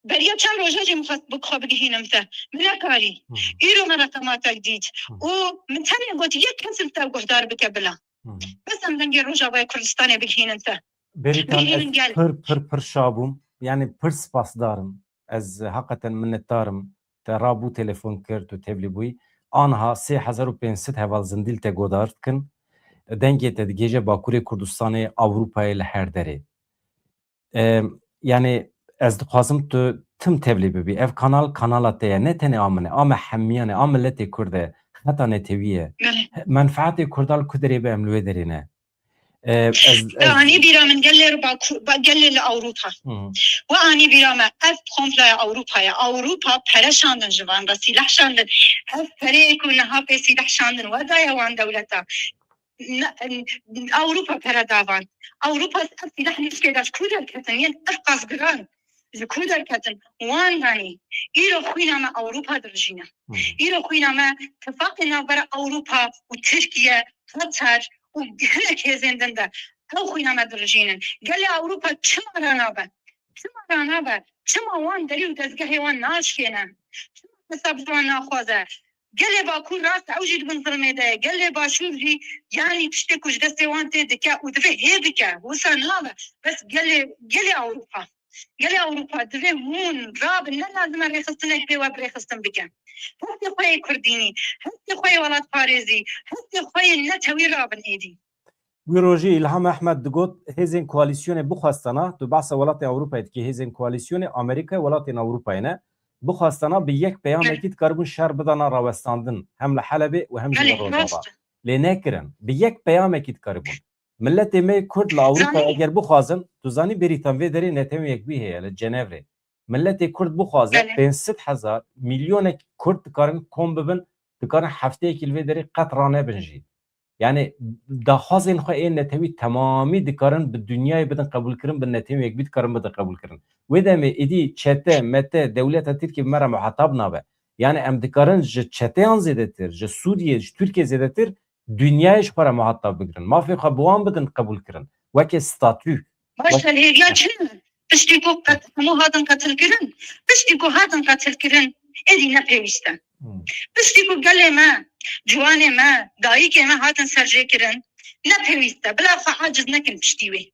Beriya çend roja jî min xwest bi xwe bigihînim te. Min nekarî. Hı hı. Îro min reqema te dît. Hı. Û min tenê got, yek kes li te guhdar bike bila. Hı hı. Bes em dengê Rojavayê Kurdistanê bigihînin te. Bêrîtan, Bigihînin ez gel. pir, pir, pir şa bûm. Yani pir spasdar im. Ez heqeten minnetdar im. Te rabû telefon kir, tu tevlî bûyî. Anha sê hezar û pênc sed heval zindî li te godar dikin. Dengê te digihêje Bakurê Kurdistanê, Ewropayê, li her derê. E, yani ez dixwazim tu tim tevlî bibî. Ev kanal, kanala te ye. Ne tenê a min e, a me hemiyan e, a miletê Kurd e. Xeta netewî ye. Belê. Menfaetê Kurda li ku derê be, em li wê derê ne. E, ez, Te ez anî bîra min gelê Baku-, ba-, gelê li Ewropa. Hı hı. We anî bîra me, ev komploya Ewropa ye. Ewropa pere şandin ji van re, sîleh şandin. Ev pereyê ku niha pê sîleh şandin we daye wan dewleta. Ne, Ewropa pere da van. Ewropa ev sîleh nişkê de ji ku derketin? Yên ev qas giran ji ku derketin? Wan danî. Îro xwîna me Ewropa dirijîne. Hı hı. Îro xwîna me tifaqê navbera Ewropa û Tirkiye, Qatar û hinek hêzên din de ew xwîna me dirijînin. Gelê Ewropa çima ranabe? Çima ranabe? Çima wan derî û dezgehê wan naşkêne? Çima hesab ji wan naxwaze? Gelê Bakur rast ew jî di bin zilmê de ye. Gelê Başûr jî, yanî tiştê ku ji destê wan tê dike û divê hê bike. Wisa nabe. Bes gelê, gelê Ewropa. Gelê Ewropa divê hûn rabin. Ne lazim e rêxistinek pê we bi rêxistin bike. Hestê xwe yê kurdînî, hestê xwe yê welatparêzî, hestê xwe yê netewî rabin êdî. Wî rojê Îlham Ehmed digot, hêzên koalîsyonê bixwestana, tu behsa welatên Ewropayê dikî, hêzên koalîsyonê Amerîkayê welatên Ewropayê ne, bixwestana bi yek peyamekî dikaribûn şer bidana rawestandin, hem li Helebê û hem jî li Belê, Rojava. rast e. Lê nekirin. Bi yek peyamekî dikaribûn. Miletê me yê Kurd li Ewropayê Zanî. eger bixwazin, tu zanî Bêrîtan vê derê Netewên Yekbûyî heye li Cenevre. Miletê Kurd bixwaze, Belê. pênc sed hezar, milyonek Kurd dikarin kom bibin, dikarin hefteyekî li vê derê qet ranebin jî. Yani daxwazên xwe ên netewî temamî dikarin bi dinyayê bidin qebûlkirin, bi Netewên Yekbûyî dikarin bidin qebûlkirin. Wê demê êdî çete, mete, dewleta Tirkiyê bi me re muhetab nabe. Yani em dikarin ji çeteyan zêdetir, ji Sûriyê, ji Tirkiyê zêdetir dinyayê ji xwe re muhetab bigirin. Mafê xwe bi wan bidin qebûlkirin. Weke statû. Baş e, hêviya çi? Piştî ku qet-, hemû hatin qetilkirin, piştî ku hatin qetilkirin, êdî ne pêwîst e. Hmm. Piştî ku gelê me, ciwanê me, dayikê me hatin serjêkirin, Ne pêwîst e. Bila xwe aciz nekin piştî wê.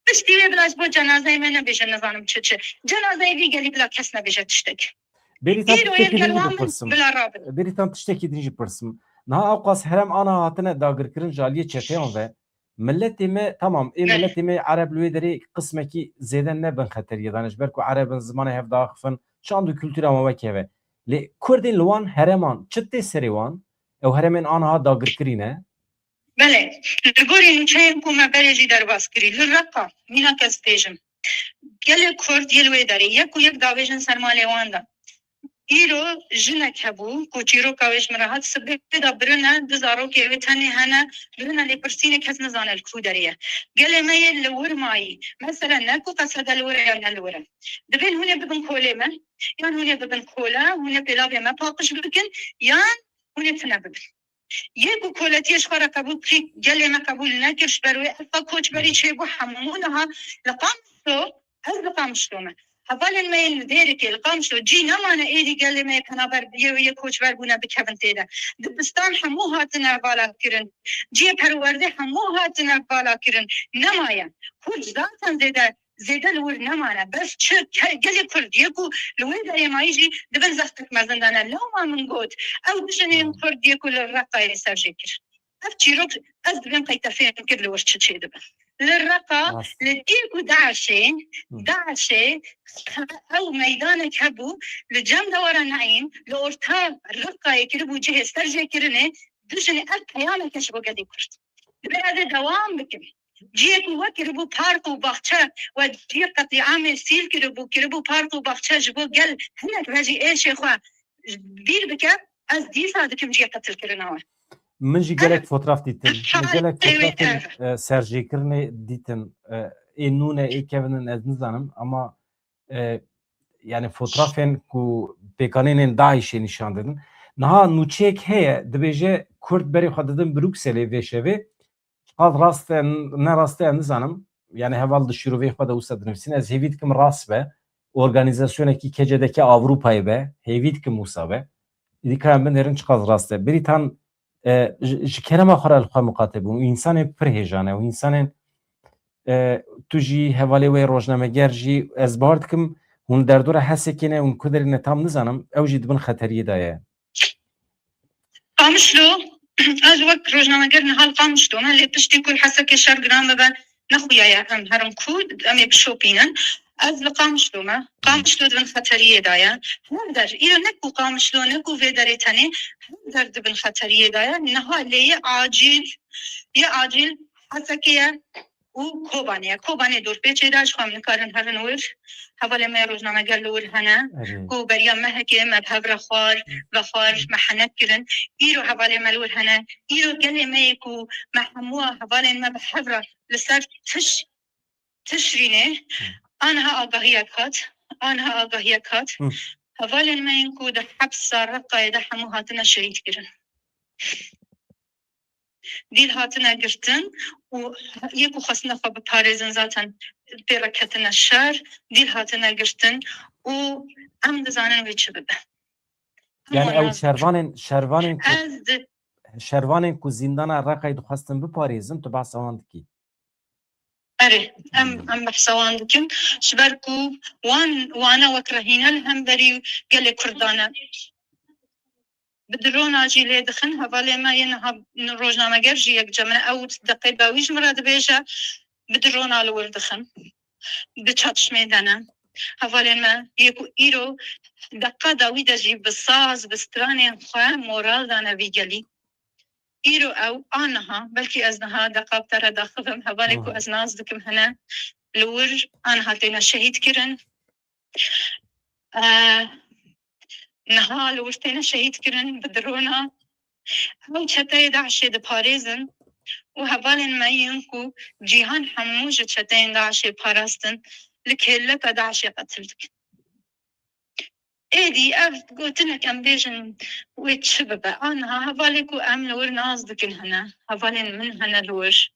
Piştî wê bila ji bo cenazeyê me nebêje nizanim çi çi. Cenazeyê vî gelî bila kes nebêje tiştek. Bêrî te Îro tiştekî yê din jî gel wan min bipirsim. Bila rabin. Bêrî te tiştekî din jî pirsim. Niha ewqas herem ana hatine dagirkirin ji aliyê çeteyan ve. Miletê me, tamam, ê Belê. miletê me Ereb li wê derê qismekî zêde ne bin xeteriyê dane, ji ber ku Ereb in, zimanê hev diaxifin, çand û kultura me wek hev e. Lê Kurdên li wan hereman çi tê serê wan? Ew heremên aniha dagirkirî ne? Belê, li gorî nûçeyên ku me berê jî derbas kirî, li Reqa, mînak ez bêjim. Gelê Kurd yê li wê derê, yek û yek davêjin ser malê wan de. Îro jinek hebû, ku çîroka wê ji min re hat, sibê de birine, du zarokê wê tenê hene, birine lêpirsînê kes nizane li ku derê ye. Gelê me yê li wir mayî, mesela ne ku qesede li wir e ya ne li wir e. Dibên hûn ê bibin kolê me, yan hûn ê bibin kole, hûn ê pêlavê me paqij bikin, yan hûn ê tune bibin. Yê ku koletiyê ji xwe re qebûl kir, gelê me qebûl nekir, ji ber wê ev xwe koçberî çêbû hemû niha li Qamişlo, ez li Qamişlo me. Hevalên me yên li Dêrikê, li Qamişlo cî nemane, êdî gelê me yê penaber yê, yê koçber bûne bikevin tê de. Dibistan hemû hatine vala kirin. Cihê perwerdê hemû hatine vala kirin. Nemaye. Kurd zaten zêde zêde li wir nemane. Bes çi ke-, gelê Kurd yê ku li wê derê mayî jî di bin zextek mezin de ne. Lewma min got, ew du jinên Kurd yê ku li Reqayê ser jê kir. Ev çîrok ez dibêm qey te fêm kir li wir çi çêdibe. Li Reqa, Rast. li dî ku DAIŞê, Hı. DAIŞê ew meydanek hebû li cem dewara Neîm, li orta Reqayê kiribû cihê ser jê kirinê, du jinê ev peyameke ji bo gelê Kurd. Divê ez ê dewam bikim. Cihê ku we kiribû park û baxçe, we cihê qetlîamê sîl kiribû, kiribû park û baxçe ji bo gel hinek ve jî êşê xwe bîr bike, ez dîsa dikim cihê qetilkirina we. Min jî gelek Evet. fotraf dîtin. Min gelek Evet, fotrafên, evet. e, serjêkirinê dîtin. E, ê nûne, ê kevin in, ez nizanim, ama, e, yani fotrafên ku pêkanînên DAIŞê nîşan didin. Niha nûçeyek heye, dibêje Kurd berê xwe didin Brukselê vê şevê. Çiqas rast e, ne rast e, nizanim. Yani heval di şîroveyê xwe de wisa dinivîsîne. Ez hêvî dikim rast be. Organîzasyonekî K C D K Avrupayê be. Hêvî dikim wisa be. Îdî ka em binêrin çiqas rast e. Brîtan, e, ji, ji kerema xwe re li xwe miqate bûn. Û însanên pir hêjan e. Û însanên, e, tu jî hevalê wê rojnameger jî ez bawer dikim hûn derdora Hesekê ne, hûn ku derê ne tam nizanim. Ew jî di bin xeteriyê de ye. Qamişlo, ez wek rojnameger niha li Qamişlo me, lê piştî ku li Hesekê şer giran bibe, nexuyaye em herin ku em ê bişopînin. Ez li Qamişlo me, Qamişlo di bin xeteriyê de ye. Her der, îro ne ku Qamişlo, ne ku vê derê tenê, her der di bin xeteriyê de ye. Niha lê yê acîl, yê acîl Hesekê ye. û Kobanê ye. Kobanê dorpêçê de ji xwe em nikarin herin wir. Hevalên me rojnameger li wir hene. Erê. Ku beriya mehekê me bi hev re xwar, vexwar, me henek kirin. Îro hevalên me li wir hene. Îro gelê me yê ku me hemû hevalên me bi hev re li ser tiş-, tişrînê. Hı. Aniha agahiyek hat. Aniha agahiyek hat. Hı. Hevalên me yên ku di hepsa Reqayê de hemû hatine şehîd kirin. Dîl hatine girtin û yê ku xwestine xwe biparêzin zaten pê re ketine şer, dîl hatine girtin û em dizanin wê çi bibe. Yani Hemû ew yan şervanên, şervanên ku, ez di- şervanên ku zîndana Reqayê dixwestin biparêzin, tu behsa wan dikî? Erê, em, em behsa wan dikin. Ji ber ku wan, wana wek rehîne li hemberî gelê Kurdan e. Bi drona jî lê dixin, hevalê me yê niha rojnameger jî yek cem e, ew deqê dawî ji min re dibêje, bi drona li wir dixin. Di çatişmê de ne. Hevalên me yê ku îro deqa dawî de jî bi saz, bi stranên xwe moral dane vî gelî. Îro ew aniha, belkî ez niha deqa bi te re daxivim, hevalê ku Hı. ez nas dikim hene, li wir aniha têne şehîd kirin. E, niha li wir têne şehîd kirin bi drona. Ew çeteyê DAIŞê diparêzin û hevalên me yên ku cîhan hemû ji çeteyên DAIŞê parastin, li kêleka DAIŞê qetil dikin. Êdî ev gotinek em bêjin wê çi bibe? Aniha hevalê ku em li wir nas dikin hene, hevalên min hene li wir.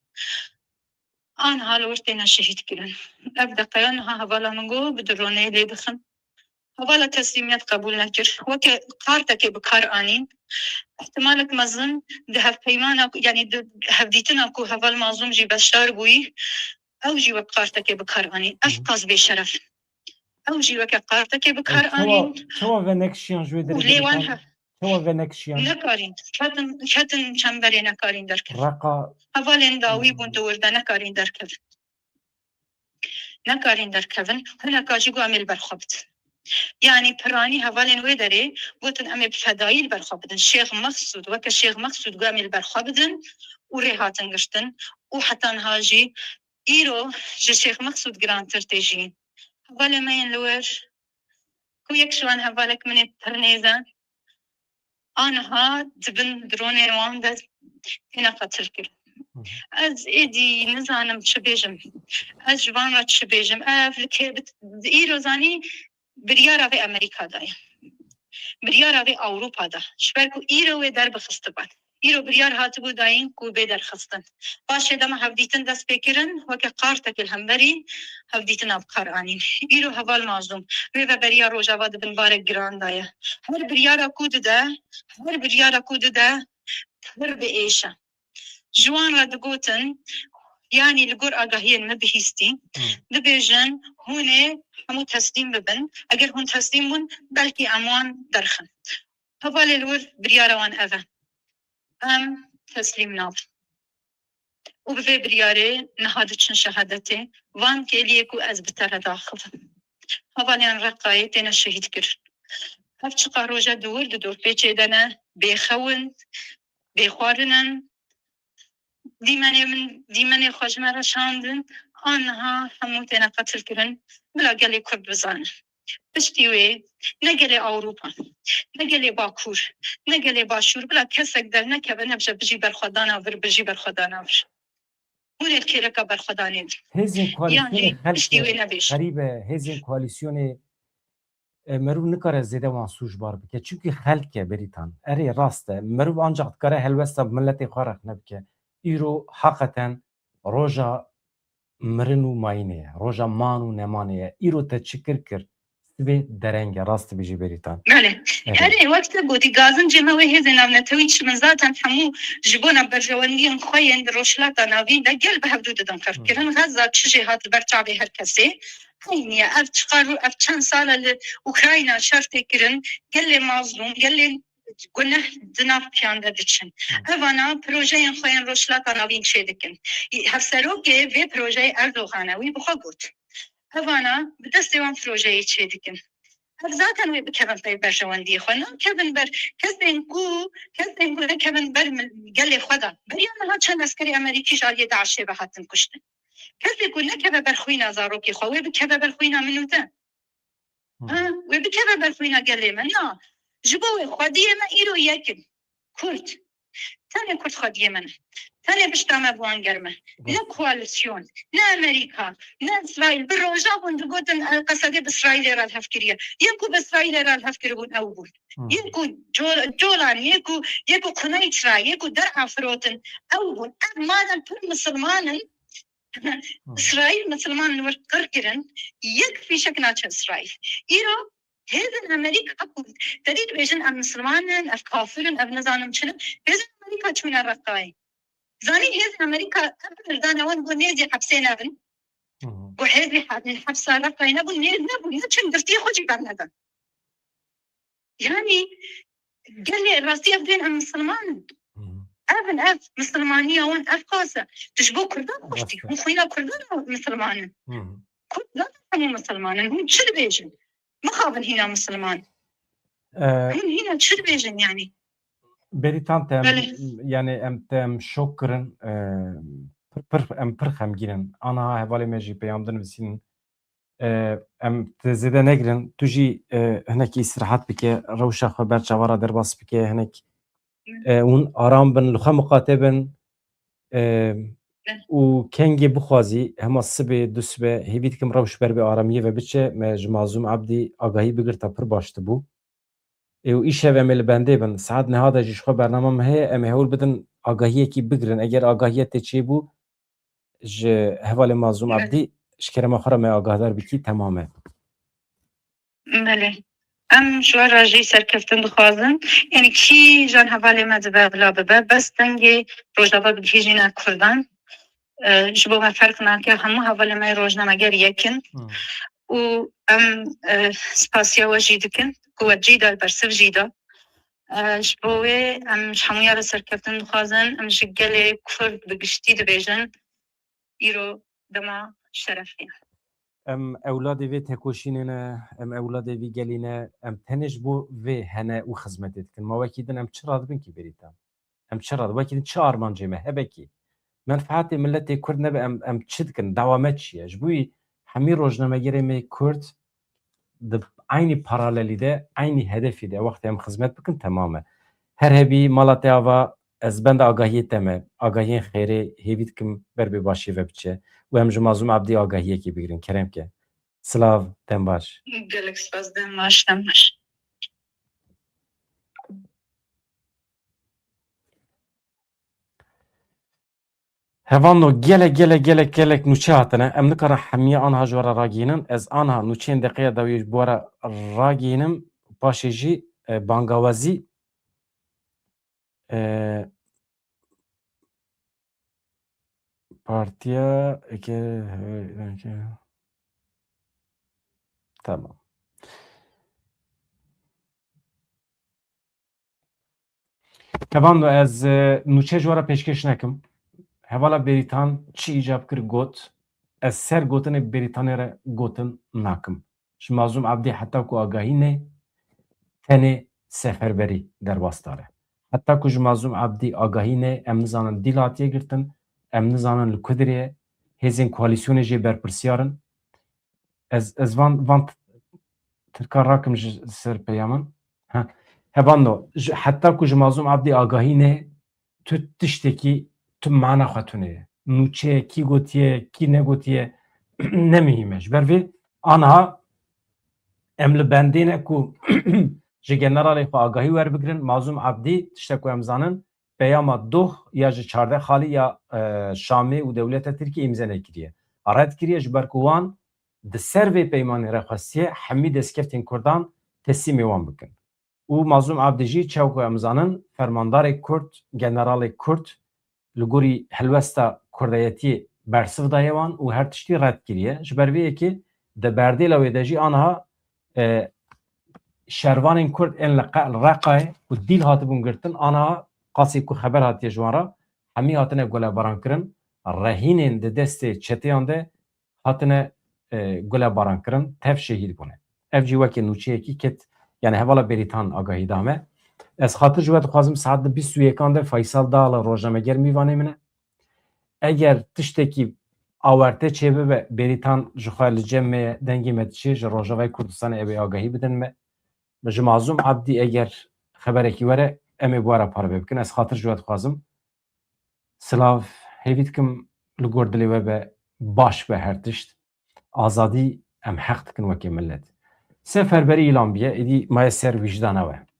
Aniha li wir têne şehîd kirin. Ev deqeya niha hevala min got bi droneyê lê dixin. Hevala teslîmiyet qebûl nekir. Weke kartekê bi kar anîn. Ihtimalek mezin di hevpeymana ku, yanî di hevdîtina ku heval Mazlûm jî beşdar bûyî, ew jî wek kartekê bi kar anîn. Ev qas bêşeref in. Ew jî weke kartekê bi kar anîn. Çawa venekişiyan ji wê derê? Lê wan he- Çawa venekişiyan? Nekarîn. Ketin, ketin çemberê nekarîn derkevin. Reqa hevalên dawî bûn di wir de nekarîn derkevin. Nekarîn derkevin. Hineka jî got em ê li ber xwe bidin. Yanî piranî hevalên wê derê gotin em ê bi fedayî li ber xwe bidin. Şêx Mexsûd, weke Şêx Mexsûd got em ê li ber xwe bidin û rê hatin girtin û heta niha jî îro ji Şêx Mexsûd girantir tê jiyîn. Hevalê me yên li wir ku yek ji wan hevalek min ê pir nêz e, aniha di bin dronên wan de têne qetil kirin. Ez êdî nizanim çi bêjim. Ez ji van re çi bêjim? Ev li kê bit-, îro zanî biryara vê Amerîka daye. Biryara vê Ewropa da. Ji ber ku îro wê derbixistiban. Îro biryar hatibû dayîn ku bê derxistin. Paşê dema hevdîtin dest pê kirin, weke qartekê li hemberî hevdîtina bi kar anîn. Îro heval Mazlûm, wê ve beriya Rojava di bin barek giran de ye. Her biryara ku dide, her biryara ku dide, pir bi êş e. Ji wan re digotin, yanî li gor agahiyên me bihîstî, Hı. dibêjin, hûn ê hemû teslîm bibin. Eger hûn teslîm bûn, belkî em wan derxin. Hevalê li wir biryara wan ev e. Em teslîm nabin. Û bi vê biryarê niha diçin şehadetê. Van kêliyê ku ez bi te re daxivim. Hevalên Reqayê têne şehîd kirin. Ev çiqa roje di wir di dorpêçê de ne, bêxew in, bêxwarin in. Dîmenê min, dîmenê xwe ji me re şandin. Aniha hemû têne qetil kirin. Bila gelê Kurd bizane. Piştî wê ne gelê Ewropa, ne gelê Bakur, ne gelê Başûr, bila kesek dernekeve nebije bijî berxwedana vir, bijî berxwedana vir. Hûn ê li kêleka berxwedanê bin. Hêzên koalîsyonê Yanî piştî xelkê wê nebêjin. Xerîb e, hêzên koalîsyonê, e, meriv nikare zêde wan sûcbar bike. Çimkî xelk e, Berîtan. Erê, rast e. Meriv ancaq dikare helwesta bi miletê xwe rexne bike. Îro heqeten roja mirin û mayînê ye. Roja man û nemanê ye. Îro te çi kir kir, sibê dereng e. Rast dibêjî Berîtan. Belê. Evet. Erê, wek te gotî, gazincê me wê hêzên navnetewî çi bin zaten hemû ji bona berjewendiyên xwe yên di Rojhilata Navîn de gel bi hevdû didin qirkirin. Hı. Xeza çi jê hat li ber çavê her kesê. Eynî ye. Ev çiqar û ev çend sal e li Ukrayna şer tê kirin. Gelê mazlûm, gelê guneh di nav piyan de diçin. Hı. Evana projeyên xwe yên Rojhilata Navîn çêdikin. Hevserokê vê projeyê Erdogan e, wî bi xwe got. Evana bi destê wan projeyê çêdikin. Ev zaten wê bikevin pey berjewendiyê xwe. Nakevin ber kesên ku, kesên ku nekevin ber mil-, gelê xwe de. Beriya niha çend eskerê Amerîkî ji aliyê DAIŞê ve hatin kuştin. Kesê ku nekeve ber xwîna zarokê xwe, wê bikeve ber xwîna min û te. Hı. Ha, wê bikeve ber xwîna gelê me. Na. Ji bo wê xwediyê me îro yek in. Kurd. Tenê Kurd xwediyê me ne. Tenê pişta me bi wan germ e. Hı. Ne koalîsyon, ne Amerîka, ne Îsraîl. Bi roja hûn digotin, e, Qesedê bi Îsraîlê re li hev kiriye. Yê ku bi Îsraîlê re li hev kiribûn ew bûn. Hı. Yê ku Col-, Colan, yê ku, yê ku Quneyt re, yê ku derha firotin ew bûn. Ev madem pir misilman in, Hı. Îsraîl misilman li wir qir kirin, yek fîşek naçe Îsraîl. Îro hêzên Amerîka ku te dî dibêjin ev misilman in, ev kafir in, ev nizanim çi ne. Hêzên Amerîka çûne Reqayê. Zanî hêzên Amerîka ev dane wan ku nêzî hepsê nebin. Hı hı. Ku hêzî he-, hepsa Reqayê nebûn, nêz nebûn, ne çin girtiyê xwe jî bernedin. Yani gelê rastî ev bên em misilman in. Hı hı. Ev in ev, misilmaniya wan ev qas e. Tu ji bo Kurdan xweş dî. Rast e. Hûn xwîna Kurdan misilman in. Hı hı. Kurd zaten hemû misilman in. Hûn çi dibêjin? Mixabin hîna misilman. Ee, Hûn hîna çi dibêjin yani? Berîtan te em, Belê. yani em te em şok kirin. Ee, pir, pir, em pir xemgîn in. Aniha hevalê me jî peyam dinivîsînin. E, em te zêde negirin. Tu jî, e, hinek îstirahat bike, rewşa xwe ber çava re derbas bike, hinek, e, hûn aram bin, li xwe miqate bin, e, û kengê bixwazî, hema sibê, du sibe, hêvî dikim rewş ber bi aramiyê ve biçe, me ji Mazlûm Ebdî agahî bigirta pir baş dibû. Ê, û îşev em ê li bendê bin. Saet niha de jî ji xwe bernama me heye, em ê hewl bidin agahiyekî bigirin. Eger agahiya te çêbû, ji hevalê Mazlûm Evet. Ebdî, ji kerema xwe re me agahdar bikî, temam e. Belê. Em ji we re jî serkeftin dixwazin. Yanî kîjan hevalê me dibe bila bibe, bes dengê Rojava bigihîjîne Kurdan. E, ji bo me ferq nake, hemû hevalê me yê rojnameger yek in. Hmm. Û em, e, spasiya we jî dikin, ku we cî da, bersiv jî da. E, ji bo wê em ji hemûya re serkeftin dixwazin, em ji gelê Kurd bi giştî dibêjin, îro dema şerefê ye. Em ewladê vê tekoşînê ne, em ewladê vî gelî ne, em tenê ji bo vê hene û xizmetê dikin. Ma wekî din em çi radibin kî Bêrîtan? Em çi rad-, wekî din çi armancê me hebe kî? Menfeetê miletê Kurd nebe, em, em çi dikin? Dawa me çi ye? Ji bo wî hemî rojnamegerê me Kurd di eynî paralelî de, eynî hedefî de wextê em xizmet bikin, temam e. Her hebî mala te ava, ez benda agahiyê te me, agahiyên xêrê hêvî dikim ber bê başiyê ve biçe û em ji Mazlûm Abdî agahiyekê bigirin. Kerem ke. Silav, dem baş. Gelek spas, dem baş, dem baş. Hevano gelek, gelek, gelek, gelek nûçe hatine. Em nikare hemiya anha ji we re ragihînin. Ez anha nûçeyên deqeya dawiyê ji bo we re ragihînim. Paşê jî, e, bangawazî, e, partiya eke, tamam. Hevalno, ez, e, nûçe ji we re pêşkêş nekim. Hevala Bêrîtan çi îcab kir got, ez ser gotinê Bêrîtanê re gotin nakim. Ji Mazlûm Abdî heta ku agahî nê, tenê seferberî derbas dare. Heta ku ji Mazlûm Abdî agahî nê, em nizanin dîl hatiye girtin, em nizanin li ku dirê ye, hêzên koalîsyonê jê berpirsiyar in. Ez, ez van, van t-, tirka rakim ji ser peyaman. Ha. Hevalno, ji, heta ku ji Mazlûm Abdî agahî nê, tu tiştekî, tu mana xwe tune ye. Nûçe ye, kî gotiye, kî negotiye, ne muhîm e. Ji ber vê anha em li bendê ne ku ji generalê xwe agahî werbigirin. Mazlûm Abdî, tiştek ku em zanin, peyama doh ya ji çardeh xalî ya, e, Şamê û dewleta Tirkiyê îmze nekiriye. Red kiriye, ji ber ku wan di ser vê peymanê re xwestiye hemî destkeftên Kurdan teslîmê wan bikin. Û Mazlûm Abdî jî, çawa ku em zanin, fermandarê Kurd, generalê Kurd, li gorî helwesta Kurdayetiyê bersiv daye wan û her tiştî red kiriye. Ji ber vê yekê di berdêla wê de jî anha, e, şervanên Kurd ên li qe-, li Reqayê ku dîl hatibûn girtin, anha qasî ku xeber hatiye ji wan re, hemî hatine gulebarankirin, rehînên di destê çeteyan de hatine, e, gulebarankirin, tev şehîd bûne. Ev jî weke nûçeyekî ket, yani hevala Bêrîtan agahî da me. Ez xatir ji we dixwazim, saet di bîst û yekan de Faysal Dağlı rojnameger mîvanê min e. Eger tiştekî awarte çêbibe, Bêrîtan ji xwe li cem me ye, dengê me diçe, ji Rojavayê Kurdistanê ew ê agahî bidin me. Ji Mazlûm Abdî eger xeberekî were, em ê bi we re parve bikin. Ez xatir ji we dixwazim. Silav, hêvî dikim li gor dilê we be, baş be her tişt. Azadî em heq dikin weke milet. Seferberî îlan biye, êdî maye ser wijdana we.